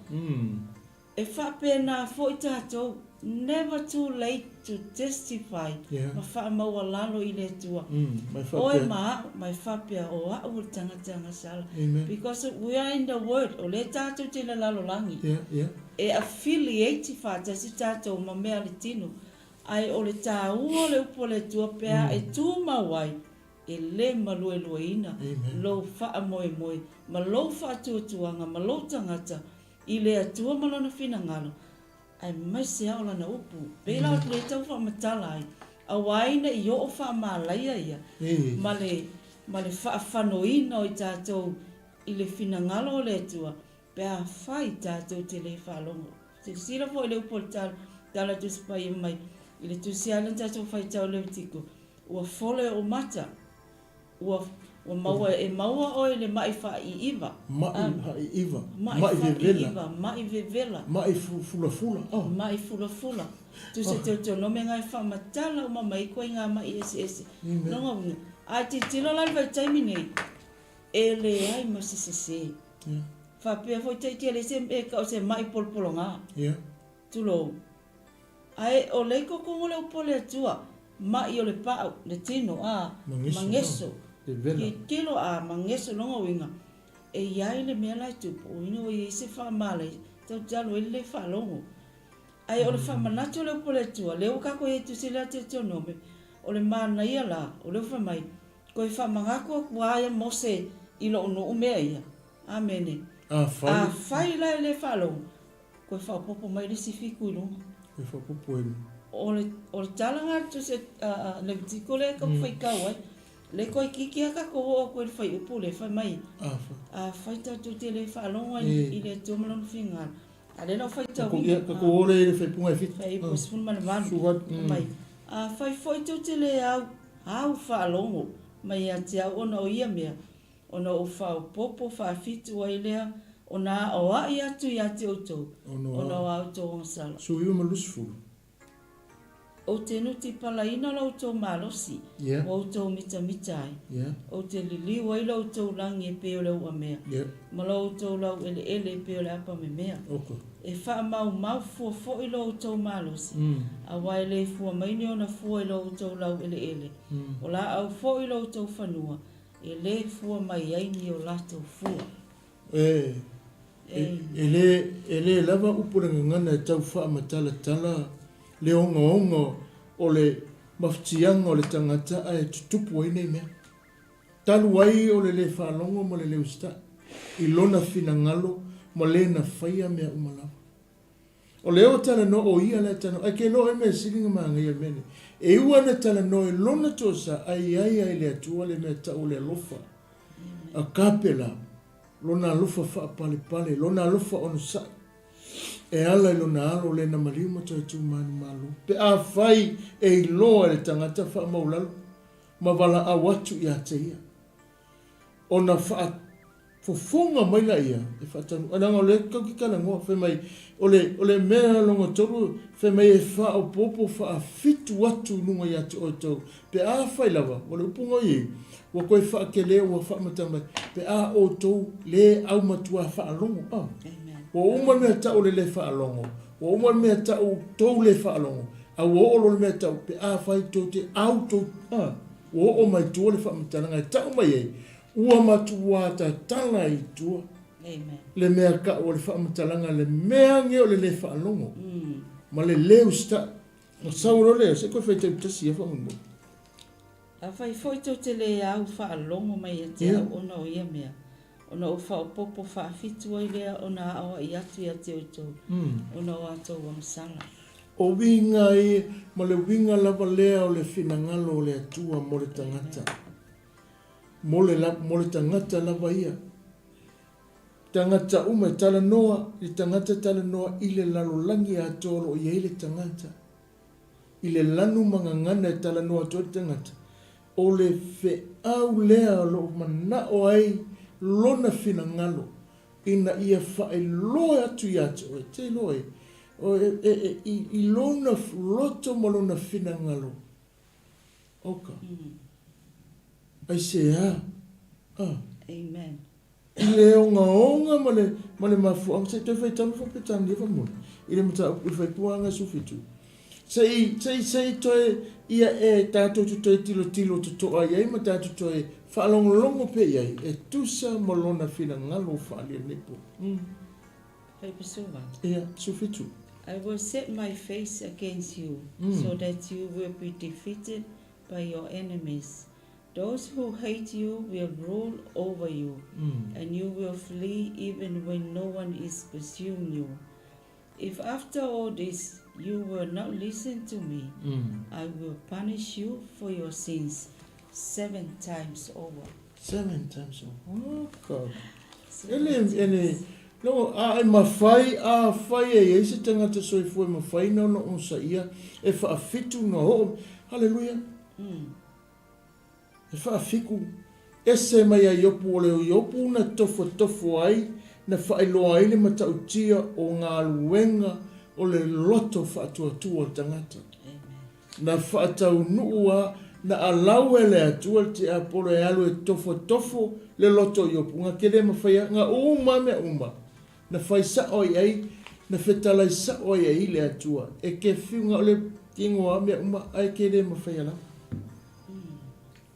E faapena foi tatou, never too late to testify ma faamaualalo i le Atua. Oe ma a'u, ma e faapea, o a'u o le tagata agasala. Because we are in the world, o lea tatou te i le lalolagi. E affiliate faatasi tatou ma mea a le tino. Ae o le taua o le upu a le Atua pe a e tumau ai, E le maluelueina lou faamoemoe ma lou faatuatuaga ma lou tagata i le Atua ma Lona finagalo, aemaise lava o Lana upu. Pei la o le tau faamatala ai, aua ina i oo faamalaia ia ma le, ma le faafanoina o i tatou i le finagalo o le Atua, pe afai tatou te le faalogo. Silasila foi i le upu o le tala, tala Tusi Paia mai i le Tusi lava lea na tatou faitau Levitiko, Ua fole ou mata. Ua, ua maua, e maua oe i le maʻi faaiiva. Maʻi faaiiva. Maʻi vevela. Maʻi vevela. Maʻi fulafula. Oh. Maʻi fulafula. Tusa Teutonome nga e faamatala uma mai koe i ngā maʻi eseese. Lona uiga, a tilotilo la i le vaitaimi nei, e leai ma se sese. Yeah. Faapea foi taiti e leai se, e kau se maʻi polopologā. Yeah. Tulou. Ae o lei kokongo le upu a le Atua, maʻi o le paʻu, le tino, a, mageso, tilotilo, a, mageso, lona uiga, e iai le mea la e tupu, o uiga ua iai se faamalai, tatou te alu ai le le faalogo. Ae o le faamanatu o le upu a le Atua, lea ua kakou iai tusi lea Teutonome, o le manaia la, o lea ua fai mai, Toe faamanatu atu a ia Mose i lou nuu mea ia. Amene. Afai la e le faalogo, Toe faaopoopo mai le isi fitu i luga. Toe faaopoopo i luga. O le, o le tala lena a le Tusi a Levitiko lea e tau faitau ai. Lea toeitiiti lava tatou oo atu i le fuaiupu lea fai mai, Afai. Afai tatou te le faalogo ai i le Atua ma Lona finagalo. A o lea na ou faitauina. Ia, tatou oo lea i le faaipuga e fitu. Fuaiupu 18. 18. Fai mai, Afai foi tou te le au, au faalogo mai ia te au ona o ia mea, Ona ou faaopoopo faafitu ai lea ona aoaʻi atu iā te outou, ona o a outou agasala. Suiu ma lusifulu. Ou te nuti palaina lo outou malosi, ua outou mitamita ai. Ou te liliu ai lo outou lagi e pei o le uamea, ma lo outou laueleele e pei o le apamemea. E faamaumau fua foi lo outou malosi, aua e le fua mai ni ona fua i lo outou laueleele, o laau foi lo outou fanua, E le fua mai ai ni o latou fua. E, e le, e le lava upu le gagana e tau faamatalatala le ogaoga o le mafatiaga o le tagata ae tutupu ai nei mea. Talu ai o le le faalogo ma le le usitai i lona finagalo ma le na faia mea uma lava. O lea ua talanoa, o ia la e talanoa, ae ke loa ai mea sili na manaia le mea nei. E ua na talanoa i lona tosa, ae i ai a i le Atua le mea tau o le alofa. A kape la, lona alofa faapalepale, lona alofa onosai, e ala i lona alo le na maliu ma toe tu manumalo. Pe afai e iloa e le tagata faamaulalo ma valaau atu ia te ia. Ona faafofoga mai laia e faataunuu ai, leaga o lea tatou te talanoa, fai mai, o le, o le mea lona tolu, fai mai e faaopoopo faafitu atu i luga ia te outou, pe afai lava, o le upu na i ai, ua toe faatele, ua faamatala mai, pe a outou le aumatua faalogo, a. Ua uma le mea tau o le le faalogo, ua uma le mea tau tou le faalogo, a ua oo loa le mea tau, pe afai tou te au tou, a. Ua oo mai tua le faamatalaga e tau mai ai, ua matuā tatala i tua. Amen. Le mea kau o le faamatalaga le mea age o le lē faalogo ma le lē usitai. Ona sau loa lea, se i toe faitau tasi ia faamolemole. Afai foi tou te lē au faalogo mai ia te au ona o ia mea, ona ou faaopoopo faafitu ai lea ona aoaʻi atu ia te outou ona o a outou agasala. O uiga ia, ma le uiga lava lea o le finagalo o le Atua mo le tagata. Mo le, mo le tagata lava ia. Tagata uma e talanoa, i le tagata e talanoa i le lalolagi atoa o lo o i ai le tagata. I le lanu ma gagana e talanoa atu ai le tagata, o le feau lea o lo o manao ai lona finagalo ina ia faailoa atu ia te oe, te iloa e, e, e, i, i lona loto ma lona finagalo. Oka. Aisea? Ah. Amen. I le ogaoga ma le, ma le mafuaaga, se i toe faitau mai faa-Peretania faamolemole, i le mataupu i le faaipuaga 17. Se i, se i, se i toe ia e tatou te toe tilotilo totoa i ai ma tatou toe faalogologo pea i ai e tusa ma lona finagalo ua faaalia nei po. Mm. Faipusuva. Ia, 17. I will set my face against you, mm. so that you will be defeated by your enemies. Those who hate you will rule over you, and you will flee even when no one is pursuing you. If after all this you will not listen to me, I will punish you for your sins seven times over. Seven times over. Oh, God. E le, e le, no, a e mafai, a fai e iai se tagata soifua e mafai na ona onosaia e faawhitu na oo. Hallelujah. E faafiku ese mai a Iopu o le Iopu na tofotofo ai, na faailoa ai le matautia o galuega o le loto faatuatua o le tagata. Na faataunuu a, na alau e le Atua le tiapolo e alu e tofotofo le loto o Iopu, nga ke le mafai nga uma mea uma, na fai sa'o ai ai, na fetalai sa'o ai ai le Atua, e ke fiu nga o le igoa mea uma, ae ke le mafai lava.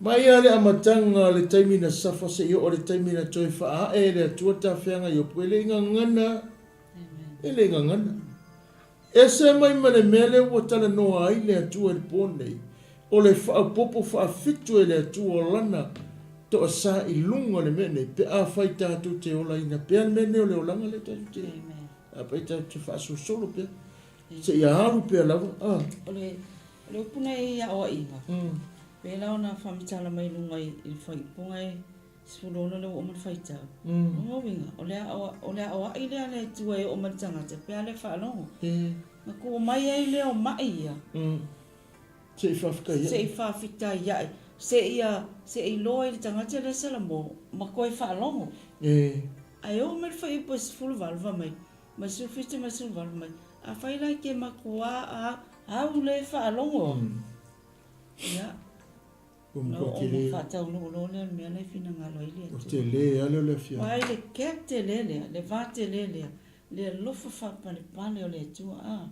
Mai lava le amataga o le taimi na safa seia oo i le taimi na toe faaa'e e le Atua tafeaga i Iopu, e le i gagana, e le i gagana. Ese mai ma le mea lea ua talanoa ai le Atua i le po nei, o le faaopoopo faafitu e le Atua o Lana toasā i luga o le mea nei, pe afai tatou te olaina pea le mea nei o le olaga lea tatou te i ai. Afai tatou te faasolosolo pea. Seia alu pea lava, a. O le, o le upu nei i aoaiga, pēlā ona faamatala mai luga i, i le faaiupuga e 16 lea ua uma ona faitau. O lona uiga, o le ao, o le aoai lea a le Atua e oo mai i le tagata pe a le faalogo. Na tuu mai ai lea o mai ia. Se i faafetai ae. Se i faafetai ae. Se ia, se i iloa i le tagata lea Salamo ma koe faalogo. Ae oo mai le fuaiupu e 18 fai mai, Ma 17 ma 18 mai. Afai la ke makuā a au le faalogo. Ia. Ua Na matua oo tele. ma faataunuu loa lea o le mea la e finagalo ai le Ua Atua. tele lava lea o le afiafi. Aua i le gap tele lea, le va tele lea, le alofa faapalepale o le Atua, a.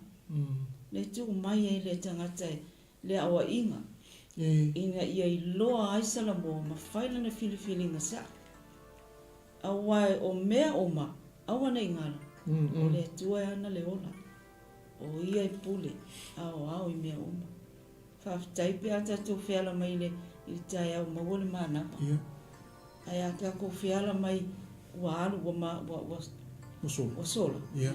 Le tuu mai ai le tagata e le aoaiga, ina ia iloa ai Salamoa ma fai lana filifiliga sa'o. Aua o mea uma, aua ne i galo, o le Atua e ana le ola, o Ia e pule aoao i mea uma. Faafetai pe a tatou feala mai i le taeao maua le manava. Ae a tatou feala mai ua alu ua ma ua ua ua sola. Ia.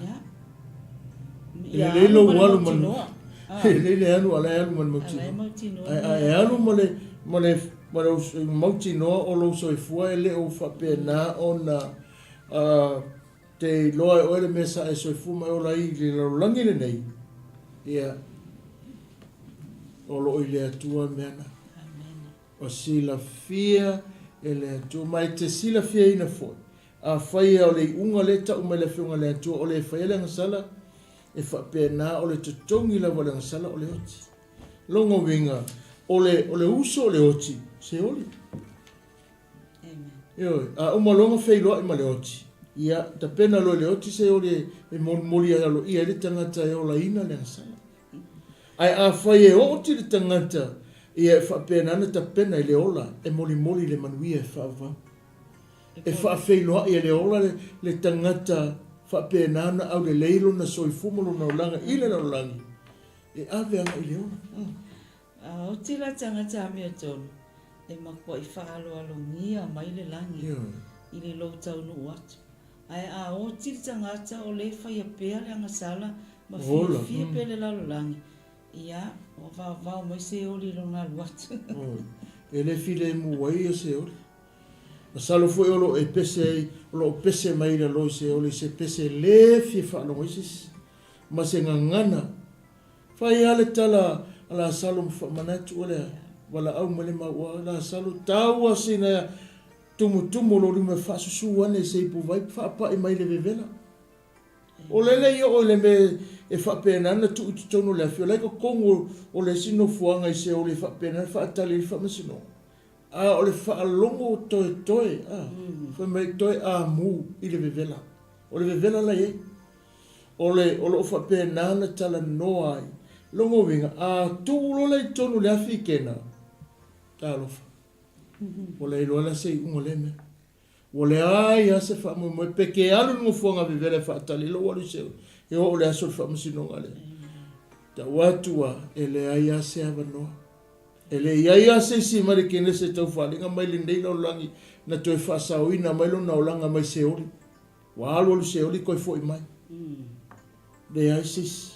E lelei lou alu ma le, e lelei le alu a o la e alu ma le mautinoa. Ae a e alu ma le, ma le, ma le mautinoa o lou soifua e le o faapena ona te iloa e oe le mea sa e soifua ma e ola ai i le lalolagi lenei, ia, o lo o i le Atua mea na. Ua silafia e le Atua, ma e te silafiaina foi, Afai o le iuga lea e tau mai le Afioga a le Atua o le e faia le agasala, e faapena o le totogi lava o le agasala o le oti. Lona uiga, o le, o le uso o le oti, se oli. Ioe, a uma loa ona feiloai ma le oti, ia, tapena loa e le oti se oli e molimoli aloaia ai le tagata e olaina le agasala. Ae afai e oti le tagata Ia e faapena ona tapena i le ola e molimoli i le manuia e faavavau. E faafeiloai e le ola le tagata faapena ona aulelei lona soifua ma lona olaga i le lalolagi e ave agai i le ola. A oti la tagata amiotonu, e makuaʻi faaaloalogia mai le lagi i le lou taunuu atu. Ae a oti le tagata o lē faia pea le agasala ma fiafia pea le lalolagi, ia, ua vaovao mai Seoli i lona alu atu. E le filemu ai ia Seoli. Masalo foi o lo o e pese ai, o lo o pese mai i lalo i Seoli i se pese le fia faalogo ai se isi, ma se gagana. Fai lava le tala a Lasalo ma faamanatu o le a valaau mai le mau'a, Lasalo, tau a sina tumutumu o lou lima e faasusu ane i se ipuvai, faapai mai le vevela. O le le i oo i le mea e faapena ona tuu i totonu o le afi, o la e i totonu o le isi nofoaga i Seoli e faapena ona faatali ai le faamasinoga. A o le faalogo toetoe, a, fai mai toe amu i le vevela. O le vevela la e i ai. O le, o lo o faapena ona talanoa ai. Lona uiga, a tuu loa la i totonu o le afi kena, talofa. Ua le iloa la se iuga o lea mea. Ua leai lava se faamoemoe pe ke alu i le nofoaga vevela e faatali lou alu i se e oo i le aso o le faamasinoga lea. Tau atu a, e leai lava se avanoa. E le i ai lava se isi mai le Kenese taufaaliga mai lenei lalolagi na toe faasaoina mai lona olaga mai Seoli. Ua alualu Seoli koe foi mai. Leai se isi.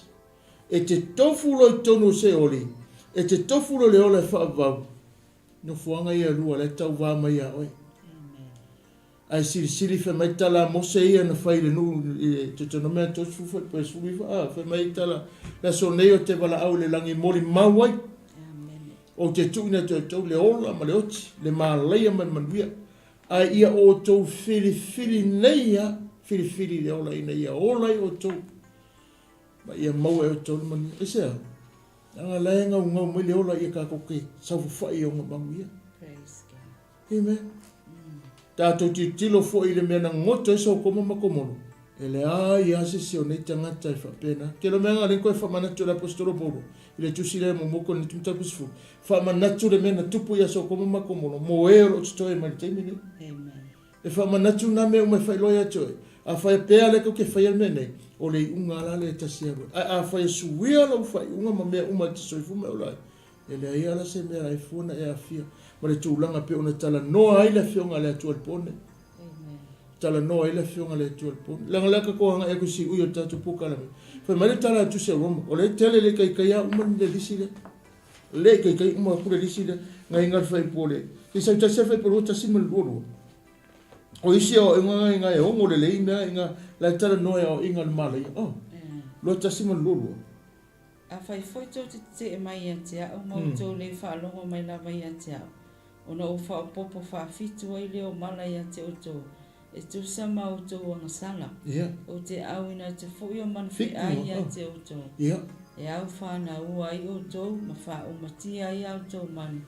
E te tofu loa i totonu o Seoli, e te tofu loa i le ola e faavavau, Nofoaga ia e lua la e tauva mai ia oe. Ae silisili fai mai tala a Mose ia na fai i le nuu i le Deuteronomea 30 foi pe 19 a fai mai tala le aso nei ou te valaau i le lagi e molimau ai. Ou te tuuina atu ia outou le ola ma le oti, le malaia ma le manuia. Ae ia outou filifili nei a, filifili le ola ina ia ola ai outou ma ia maua e outou le manuia. Aisea? Leaga la e gaugau mai le ola ia tatou te saofafai i ona manuia. Praise God. Amen. Tatou tilotilo foi i le mea na goto ai Sotoma ma Komoro. E leai lava se isi o nei tagata e faapena. Tele o mea na lea koe faamanatu e le Aposetolo Paulo i le tusi lea muamua Korinito mataupu 10. Faamanatu le mea na tupu ia Sotoma ma Komoro mo e o lo o totoe mai le taimi nei. Amen. E faamanatu nā mea uma e faailoa ia te oe. Afai e pea lea tou te faia le mea nei, o le iuga la lea e tasi alu ai. Ae afai e suia lou faaiuga ma mea uma e te soifua ma e ola ai, e leai lava la se mea e fua na e aafia ma le tulaga pei ona talanoa ai le Afioga a le Atua i le po nei. Talanoa ai le Afioga a le Atua i le po nei. Leaga o lea tatou agai atu i siui o le tatou polokalame. Fai mai le tala a Tusi a Roma, o lea e tele le ikaika a uma le lisi lea. Le ikaika uma atu le lisi lea, ngai nga le faaipu o le, se sau tasi a faaipu o le 1 ma le 22. O isi aoaoga ngai nga e ono lelei mea inga la e talanoa e aoaiga o le malaia. Oh, 21 ma le 22. Afai foi tou te tetee mai ia te a'u ma outou le faalogo mai lava ia te a'u, ona ou faaopoopo faafitu ai lea o mala ia te outou, e tusa ma outou agasala. Ou te auina atu foi o manufeʻai ia te outou, e aufānaua ai outou ma faaumatia ai a outou manu,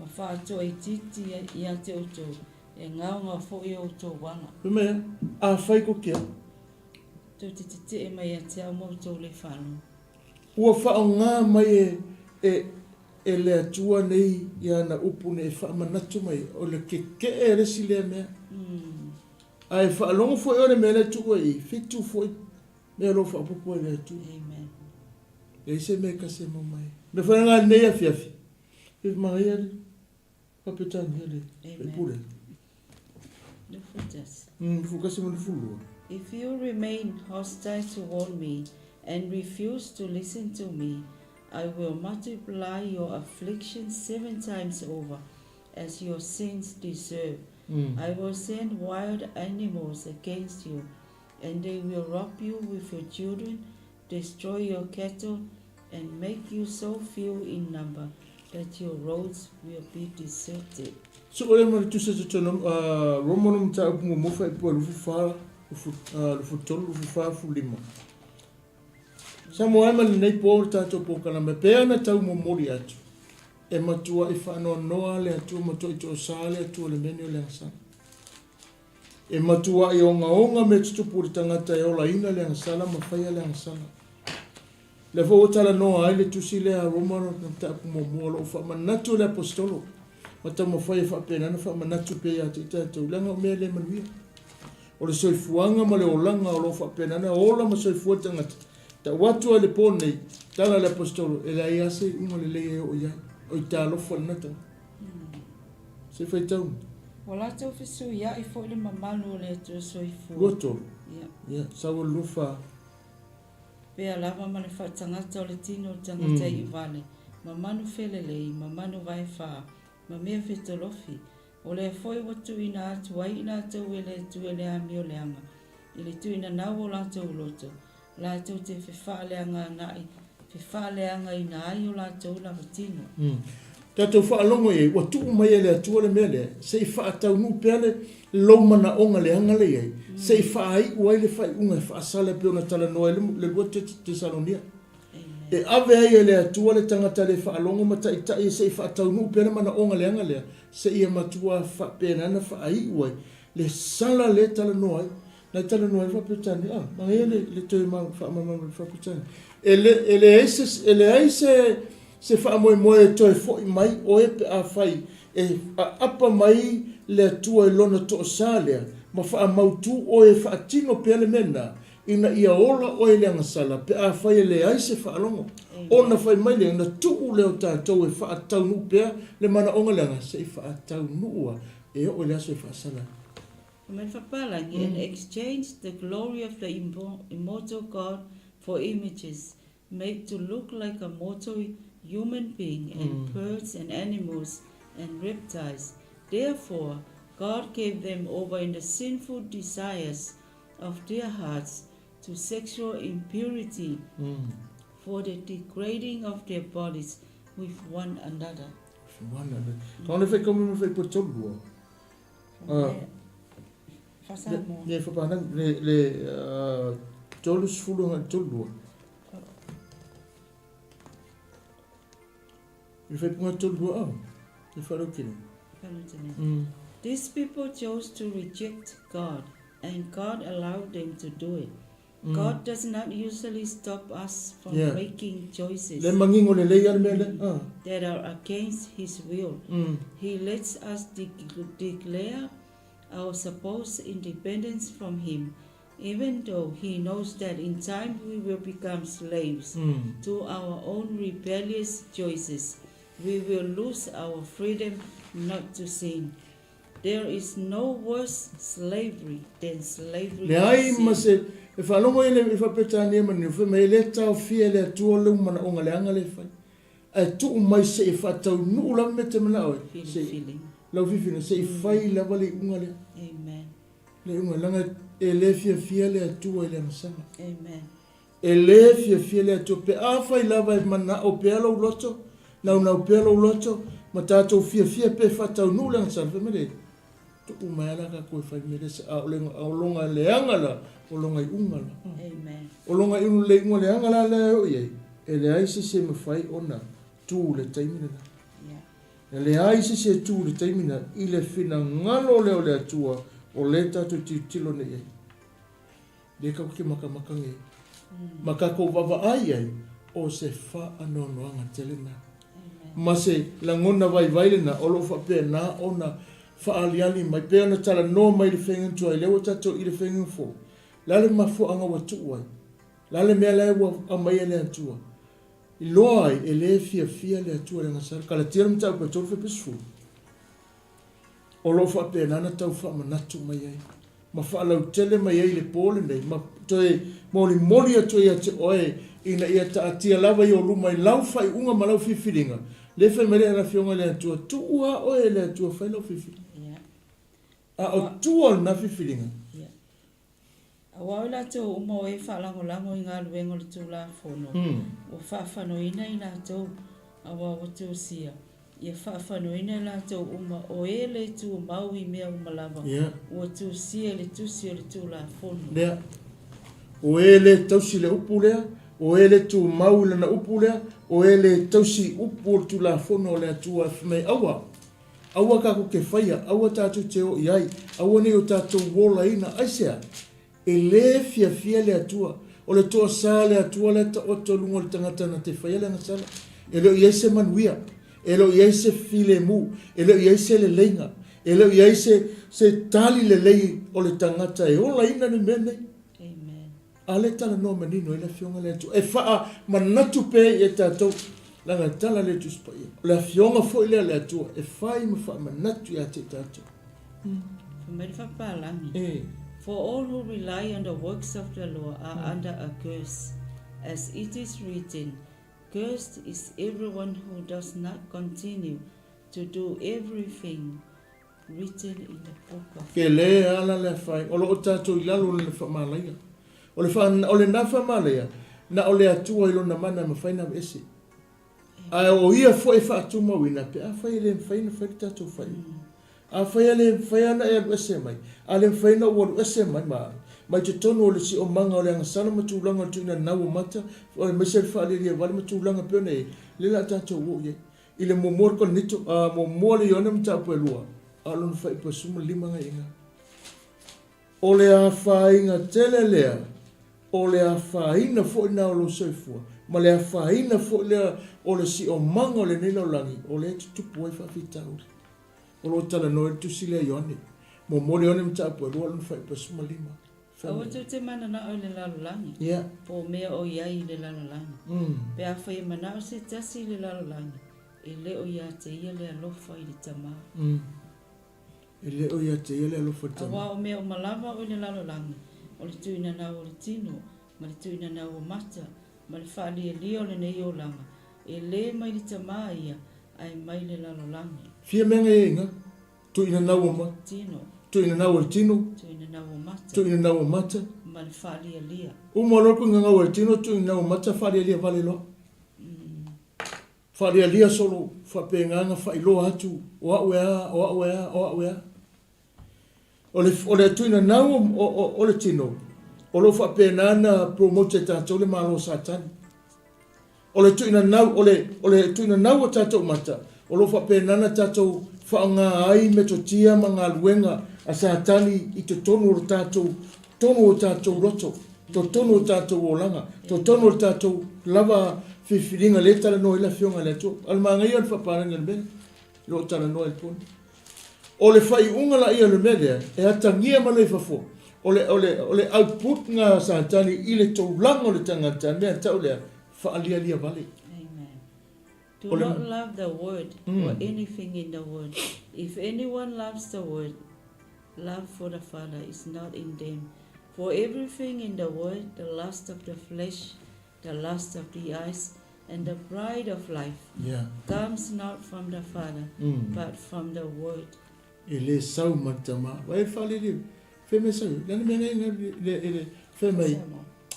ma faatoaitiiti ia te outou, e gaogao foi o outou ala. Fai mai a, afai ko ke au. Tou te tetee mai ia te a'u ma outou le faalogo. Ua faaaoga mai e, e, e le Atua nei i ana upu nei e faamanatu mai, o le kekeʻe le isi lea mea. Ae faalogo foi oe le mea lea e tuu ai i, fitu foi mea o lo o faaopoopo e le Atua. Amen. Leai se mea e tasi e maua mai ai. Mea foi lena i lenei afiafi, e manaia le Faapetania le faipule. 21. 21 ma le 22. If you remain hostile toward me and refuse to listen to me, I will multiply your affliction seven times over, as your sins deserve. I will send wild animals against you, and they will rob you with your children, destroy your cattle, and make you so few in number that your roads will be deserted. So o le ma le tusi totonu Roma no mataupu muamua faaipoa 24 23 24 25. Samoa e ma lenei po le tatou polokalame pe ana tau momoli atu e matuaʻi faanoanoa le Atua matuaʻi toosā le Atua le mea o le agasala. E matuaʻi ogaoga mea tutupu i le tagata e olaina le agasala ma faia le agasala. Lea foi ua talanoa ai le tusi lea a Roma le mataupu muamua o lo o faamanatu e le Aposetolo ma taumafai e faapena ona faamanatu pea ia te i tatou, leaga o mea e le manuia. O le soifuaga ma le olaga o lo o faapena ona ola ma soifua le tagata. Tau atu ai le po nei, tala a le Aposetolo, e leai lava se iuga lelei e oo i ai. Oi talofa lena tagata. Se i faitau. Ua latou fesuiai foi le mamalu o le Atua Soifua. 23. Ia. Ia, sau o le 24. Pea lava ma le faatagata o le tino o le tagata iuvale, ma manu felelei, ma manu vaefā, ma mea fetolofi, o lea foi ua tuuina atu ai i latou e le Atua i le amio leaga, i le tuuinanau o latou loto, latou te fefaaleagaana'i, fefaaleagaina ai o latou lava tino. Tatou faalogo i ai, ua tuu mai e le Atua le mea lea, se i faataunuu pea le lou manaoga leaga lea i ai, se i faaiu ai le faaiuga e faasala e pei ona talanoa ai le 2 Tesalonia. E ave ai e le Atua le tagata le faalogo ma taitai se i faataunuu pea le manaoga leaga lea, seia matua faapena ona faaiu ai le sala lea e talanoa ai. Na e talanoa ai faa-Peretania, ah, manaia le, le toe faamalamalama i le faa-Peretania. E, le, e leai se, e leai se, se faamoemoe e toe foi mai oe pe afai e aapa mai le Atua i Lona toasa lea ma faamautu oe e faatino pea le mea lena, ina ia ola oe i le agasala pe afai e leai se faalogo. Ona fai mai lea, ona tuu lea o tatou e faataunuu pea le manaoga leaga se i faataunuu a e oo i le aso e faasala ai. Fai mai le Fapalagi, And exchanged the glory of the immortal God for images made to look like a mortal human being and birds and animals and reptiles. Therefore, God gave them over in the sinful desires of their hearts to sexual impurity for the degrading of their bodies with one another. With one another. Ka ona whai kaumema whai po tolu lua. Whasamoa. Le whapahanang, le, le 30 ngai tolu lua. I le faaipuga 32 au, le faalautele. Faalautele. These people chose to reject God, and God allowed them to do it. God does not usually stop us from yeah. making choices. Le mangingo lelei a le mea lea. Ah. That are against His will. He lets us declare our supposed independence from Him, even though He knows that in time we will become slaves to our own rebellious choices. We will lose our freedom not to sin. There is no worse slavery than slavery to Leai sin. ma se e faalogo ai le Faa-Peretania manino, fai mai e le taofia e le Atua lou manaoga leaga le fai, ae tuu mai se i faataunuu lava mea te manao ai, se i, lau filifiliga, se i fai lava le iuga lea. Amen. Le iuga, leaga e le fiafia le Atua i le agasala. Amen. E le fiafia le Atua pe afai lava e manao pea lou loto, naunau pea lou loto, ma tatou fiafia pe faataunuu le agasala, fai mai le tuu mai lava la tatou e fai mea lea, a o le o loga leaga la, o loga iuga la. Amen. O loga iuga le iuga leaga la lea e oo i ai, e leai se isi e mafai ona tu i le taimi lena. Yeah. E leai se isi e tu i le taimi lena i le finagalo lea o le Atua o lea tatou tilotilo nei i ai. Lea tatou te makamaka nei ma tatou vaavaai ai, o se faanoanoaga tele lena ma se lagona vaivai lena o lo o faapena ona faaaliali mai pei ona talanoa mai i le faiga tuai, lea ua tatou i le faiga fou. O le a le mafuaaga ua tuu ai? O le a le mea la ua aumai e le Atua? Iloa ai e le fiafia le Atua i le agasala. Kalatia le mataupu e 3 fepu 10. O lo o faapena ona tau faamanatu mai ai ma faalautele mai ai i le po lenei, ma toe molimoli atu ai ia te oe ina ia taatia lava i ou luma i lau faaiuga ma lau filifiliga. Lea e fai mai le Afioga i le Atua, Tuu lava oe e le Atua fai lau filifiliga. A o tua o lena filifiliga. Aua o i latou uma o e faalagolago i galuega o le Tulafono, ua faafanoina i latou, aua ua tusia, ia faafanoina i latou uma o e le tumau i mea uma lava, ua tusia i le tusi o le Tulafono. Lea. O e le tausi i le upu lea, o e le tumau i lana upu lea, o e le tausi i upu o le Tulafono a le Atua e fai mai, Aua! Aua tatou te faia, aua tatou te o i ai, aua ne i o tatou olaina. Aisea? E le fiafia le Atua. O le toasā a le Atua la e taoto i luga o le tagata na te faia le agasala. E le o i ai se manuia, e le o i ai se filemu, e le o i ai se leleiga, e le o i ai se, se tali lelei o le tagata e olaina le mea nei. Amen. A lea e talanoa manino ai le Afioga a le Atua, e faamanatu pea ia tatou, leaga e tala le Tusi Paia. O le Afioga foi lea a le Atua e fai ma faamanatu ia te tatou. Fai mai le faapalagi. For all who rely on the works of the law are under a curse, as it is written, Cursed is everyone who does not continue to do everything written in the book of. Ke le ala le afai, o lo o tatou i lalo o lana faamalaia. O le wha, o lena faamalaia, na o le Atua i lona mana e mafai ona aveese. Ae o ia foi e faatumauina pe afai e le mafai ona fai le tatou faaiuga. Afai e le mafai ona e alu ese mai, a le mafai ona ou alu ese mai ma mai totonu o le siomaga o le agasala ma tulaga o le tuuina nau o mata, aemaise le faalialia vale ma tulaga e pei ona i ai, lea o le a tatou oo i ai. I le muamua o le Korinito, a, muamua le Ioane mataupu e lua, a o lona fuaiupu e 15 agai i ina. O le afaina tele lea, o le afaina foi lena o lou soifua, ma le afaina foi lea o le siomaga o lenei lalolagi o lea e tutupu ai faafitauli. O lo o talanoa ai le tusi lea a Ioane, muamua le Ioane mataupu e lua lona fuaiupu e 15. Fai Aua mai. tou te mananao i le lalolagi, Ia. po o mea o i ai i le lalolagi. Pe afai e manao se tasi i le lalolagi, e le o ia te ia le alofa i le Tama. E le o ia te ia le alofa i le Tama. Aua o mea uma lava o i le lalolagi, o le tuinanau o le tino, ma le tuinanau o mata, ma le faalialia o lenei olaga, e le mai le Tama ia, ae mai le lalolagi. Fia mea na ia iga? Tuinanau o ma. Tino. Tuinanau o le tino. Tuinanau o mata. Tuinanau o mata. Ma le faalialia. Uma loa le tuinanau o le tino, tuinanau o mata, faalialia vale loa. Faalialia solo faapena na faailoa atu o au e a, o au e a, o au e a. O le, o le tuinanau o, o, o le tino, o lo o faapena na promote e tatou le Malo o Satani. O le tuinanau, o le, o le tuinanau o tatou mata, o lo o faapena na tatou faaaoga ai metotia ma galuega a Satani i totonu o le tatou, totonu o tatou loto, totonu o tatou olaga, totonu o le tatou lava filifiliga lea e talanoa ai le Afioga i le Atua. O le manaia o le faapalagi o le mea lea, o lo o talanoa i le po nei. O le faaiuga la ia o le mea lea, e atagia mai loa i fafo, o le, o le, o le output na a Satani i le tulaga o le tagata, le mea e tau lea, faalialia vale. Amen. Do O le, not love the world or anything in the world. If anyone loves the world, love for the Father is not in them. For everything in the world, the lust of the flesh, the lust of the eyes, and the pride of life, yeah. comes not from the Father, but from the world. E le sau ma le tama. Vai e faalele, fai mai sau, le ana mea ngai ngai le, le, le, fai mai,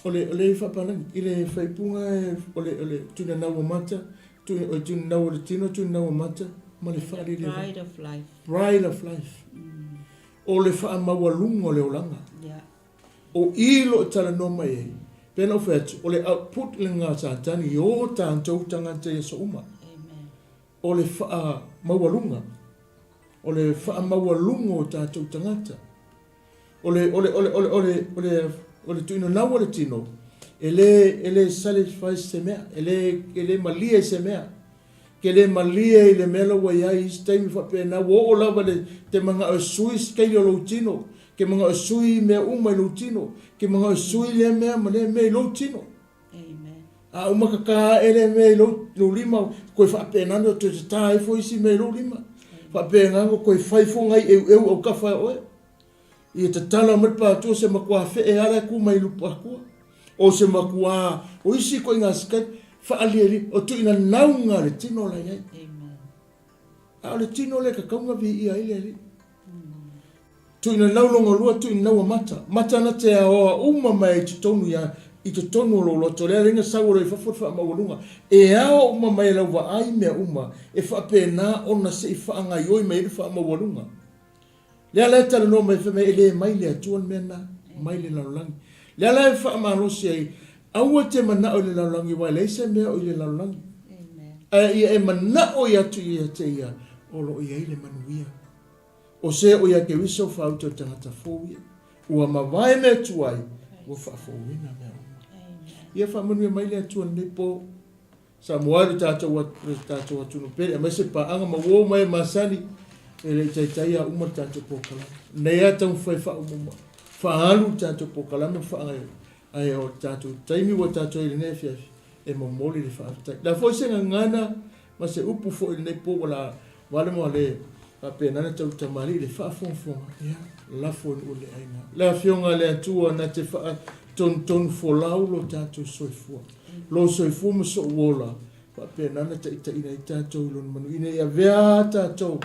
o le, o le faapalagi, i le faaipuga e, o le, o le tuinanau o mata, tu, o le tuinanau o le tino, tuinanau o mata, ma le And the faalele vale. pride of life. Pride of life. O le faamaualuga o le olaga. Yeah. O i lo o talanoa mai ai, pei ona ou fai atu, o le output lena a Satani i o tatou tagata i aso uma. Amen. O le faamaualuga, o le faamaualuga o tatou tagata. O le, o le, o le, o le, o le, o le, o le tuuinanau o le tino, e le, e le satisfy se mea, e le, e le malie i se mea. Ke le malie i le mea la ua i ai isi taimi faapena, ua oo lava le te manao e sui scale o lou tino, ke manao e sui mea uma i lou tino, ke manao e sui lea mea ma lea mea i lou tino. Amen. A uma kakā aʻe lea mea i lou, lou lima, koe faapena ona toe tatā ifo isi mea i lou lima. Faapena ona koe fai ifo nai ʻeuʻeu autafa e oe. Ia tatala mai le pātua se makuā feʻe ala e kū mai i Lupakua. O se makuā, o isi koʻiga asikali, faaliali, o tuuina nauga le tino la i ai. Amen. A o le tino lea e tatau ona viia ai le Alii. Tuuina nau longa lua, tuuina nau a mata. Mata na te aoa uma mai ai i totonu ia, i totonu o lou loto. Lea lea na sau o loa i fafo le faamaualuga. E ao uma mai e lau vaai mea uma, e faapena ona se i faagaioi mai ai le faamaualuga. Lea la e talanoa mai fai mai e le mai le Atua le mea lena, mai le lalolagi. Lea la e faamalosi ai, aua te manao i le lalolagi aua e leai se mea o i le lalolagi. Ae ia e manao i atu ia te ia o lo o i ai le manuia. O se o ia Keriso faauta o le tagata fou ia, ua mavae mea tuai, ua faafouina mea uma. Ia faamanuia mai le Atua i lenei po. Samoa e lo tatou lo tatou atunuu pele, aemaise paaga ma uo ma e masani, e le i taitai lava uma le tatou polokalame. Nei lava taumafai faauma faaalu le tatou polokalame ma faagaoioi, ae o le tatou taimi ua tatou i ai i lenei afiafi, e momoli le faafetai. O le a foi se gagana ma se upu foi i lenei po ua la vale ma le faapena ona tau tamalii i le faafogafoga, ia, lafo i nuu le aina. Le Afioga a le Atua na te faatonutonu folau lo tatou soifua. Lo soifua ma sou ola, faapena ona taitaiina ai tatou i Lona manu, ina ia avea a tatou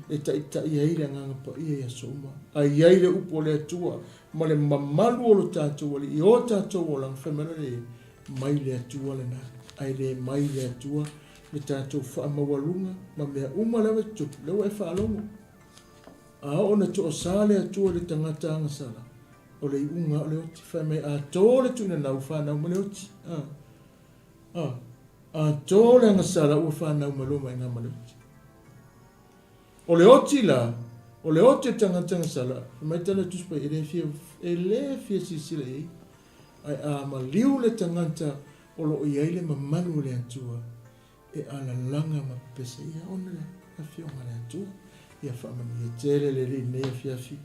e taitai ai le Agaga Paia i aso uma. A i ai le upu a le Atua ma le mamalu o lo tatou Alii i o tatou olaga, fai mai loa le mai le Atua lena, ae le mai le Atua le tatou faamaualuga ma mea uma lava e tutupu, lea ua e faalogo. A oo ina toasa le Atua i le tagata agasala, o le iuga o le oti. Fai mai, a to le tuinanau, fanau mai le oti. A, a, a to le agasala, ua fanau mai loa maiga ma le oti. O le oti la, o le oti o le tagata agasala, fai mai tala Tusi Paia, e le fia, e le fia silasila i ai. Ae a maliu le tagata o lo o i ai le mamalu o le Atua, e alalaga ma pepese ia ona le Afioga a le Atua. Ia faamanuia tele le Alii i lenei afiafi.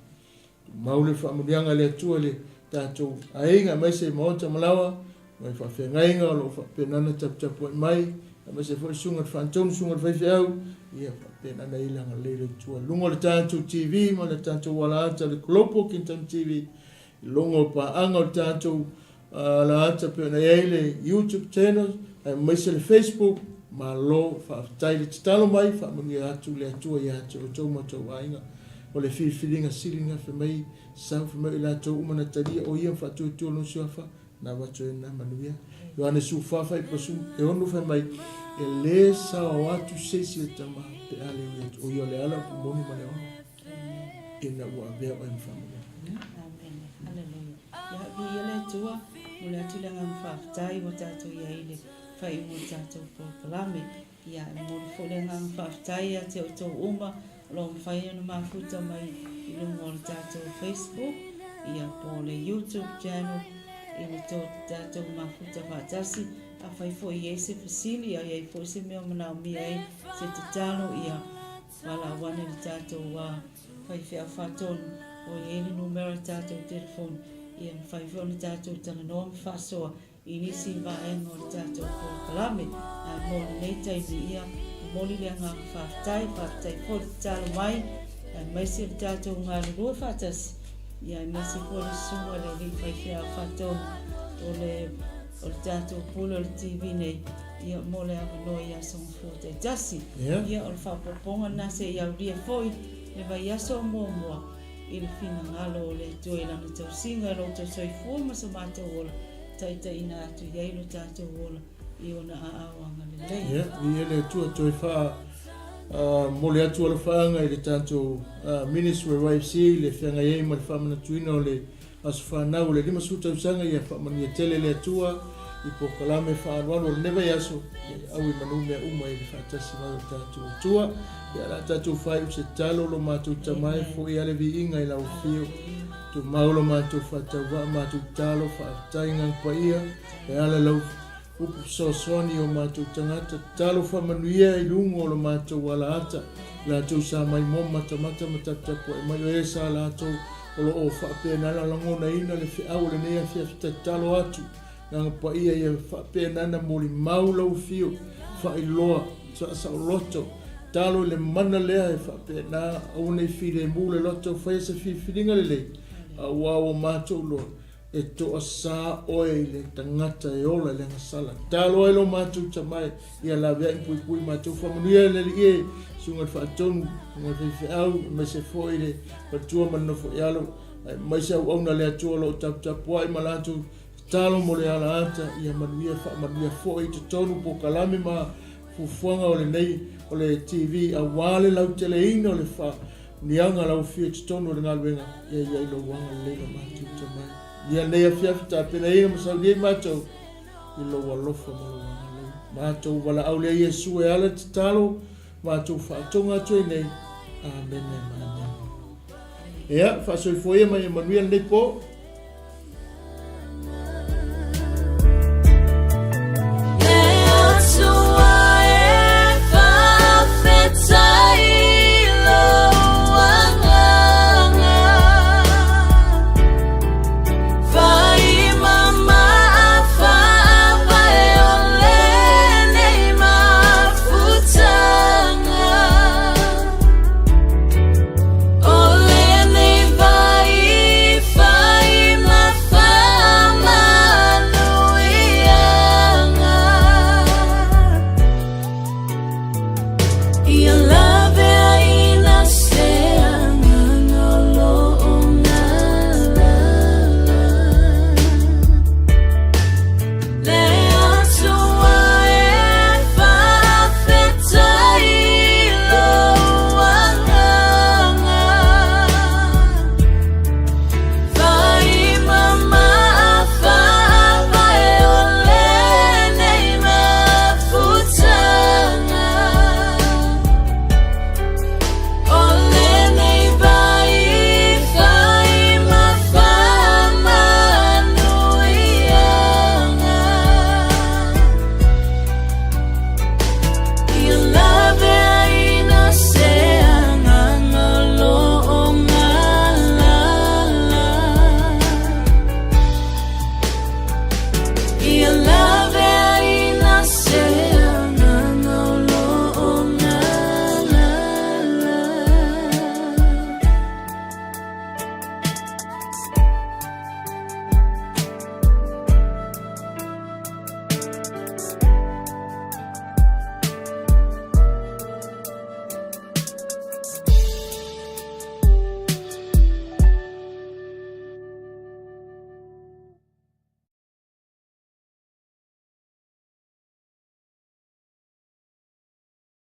Tumau le faamanuiaga a le Atua i le tatou aiga, aemaise i maota ma laoa, ma i faafeagaiga o lo o faapena ona taputapuai mai, aemaise foi le susuga i le Faatonu, susuga i le Faifeau, ia faapena ona i ai le agalelei o le Atua i luga o le tatou TV ma le tatou alaata o le Global Kingdom TV, i luga o paaga o le tatou alaata pei ona i ai le YouTube channel aemaise le Facebook. Malo faafetai le tatalo mai, faamanuia atu le Atua ia te outou ma outou aiga. O le filifiliga sili lena fai mai sau, fai mai o i latou uma na talia o ia ma faatuatua lona suafa, na avatu ai lena manuia. Ioane 14 fuaiupu 16 fai mai, e le sao atu se isi i le Tama pe a le ui atu o ia o le ala, upu moni ma le ola. Ina ua avea oe ma faamanuiaga. Amene. Haleluia. Ia, viia le Atua, momoli atu le agaga faafetai ua tatou i ai i le faaiuga o le tatou polokalame. Ia, e momoli foi le agaga faafetai ia te outou uma o lo o mafai ona mafuta mai i luga o le tatou Facebook, ia, po o le YouTube channel i le tatou mafuta faatasi. Afai foi e i ai se fesili, a i ai foi se mea o manaomia ai se tatalo, ia, Valaau ane le tatou faifeau faatonu o i ai le numera o le tatou telefoni ia mafai foi ona tatou talanoa ma faasoa i nisi vaega o le tatou polokalame. Ae mo lenei taimi ia momoli le agaga faafetai, faafetai foi le tatalo mai aemaise le tatou galulue faatasi ia aemaise foi le susuga i le alii faifeau faatonu o le o le tatou pule o le TV nei ia mo le avanoa i aso Gafua taitasi. Ia o le faaopoopoga lena se i aulia foi le vaiaso o muamua i le finagalo o le Atua i Lana tausiga i lo outou soifua ma so matou ola, taitaiina atu i ai lo tatou ola i Ona aao agalelei. Ia, viia le Atua toe faa momoli atu alofaaga i le tatou Ministry o YFC i le feagai ai ma le faamanatuina o le Aso fanau o le 50 tausaga ia faamanuia tele le Atua i polokalame faaalualu o lenei vaiaso, ia i au i manu mea uma i le faatasi mai o tatou Atua. Ia o le a tatou faaiu se tatalo lo matou Tama e foi a le viiga i lau afio. Tumau lo matou faatauvaa matou tatalo faafetai Agaga Paia e ala i lau Upu fesoasoani i o matou tagata, tatalo faamanuia i luga o lo matou alaata, latou sa maimoa matamata ma taputapuai mai, o e sa latou o lo o faapena ona lagonaina le feau o lenei afiafi tatalo atu, Agaga Paia ia faapena ona molimau lau afio, faailoa, saasaoloto, tatalo i le mana lea e faapena aua ne i filemu le loto, faia se filifiliga lelei, aua ua matou iloa, E toasa oe i le tagata e ola i le agasala. Tatalo ai lo matou tama e, ia laveai ma puipui matou. Faamanuia le Alii e, Susuga i le Faatonu, Susuga i le Faifeau, aemaise foi le faletua ma le nofo i alo, aemaise auauna a le Atua o lo o taputapuai ma latou tatalo mo le alaata, ia manuia, faamanuia foi i totonu polokalame ma fuafuaga o lenei o le TV aua le lauteleina o le Niaga lau afio i totonu o le galuega, ia i ai lou agalelei lo matou Tama. Ia nei afiafi tapenaina ma saunia ai matou i lou alofa ma lou agalelei. Matou valaau lea Iesu e ala i le tatalo, matou faatoga atu ai nei. Amene ma amene. Ia, faasoifua ia ma ia manuia lenei po.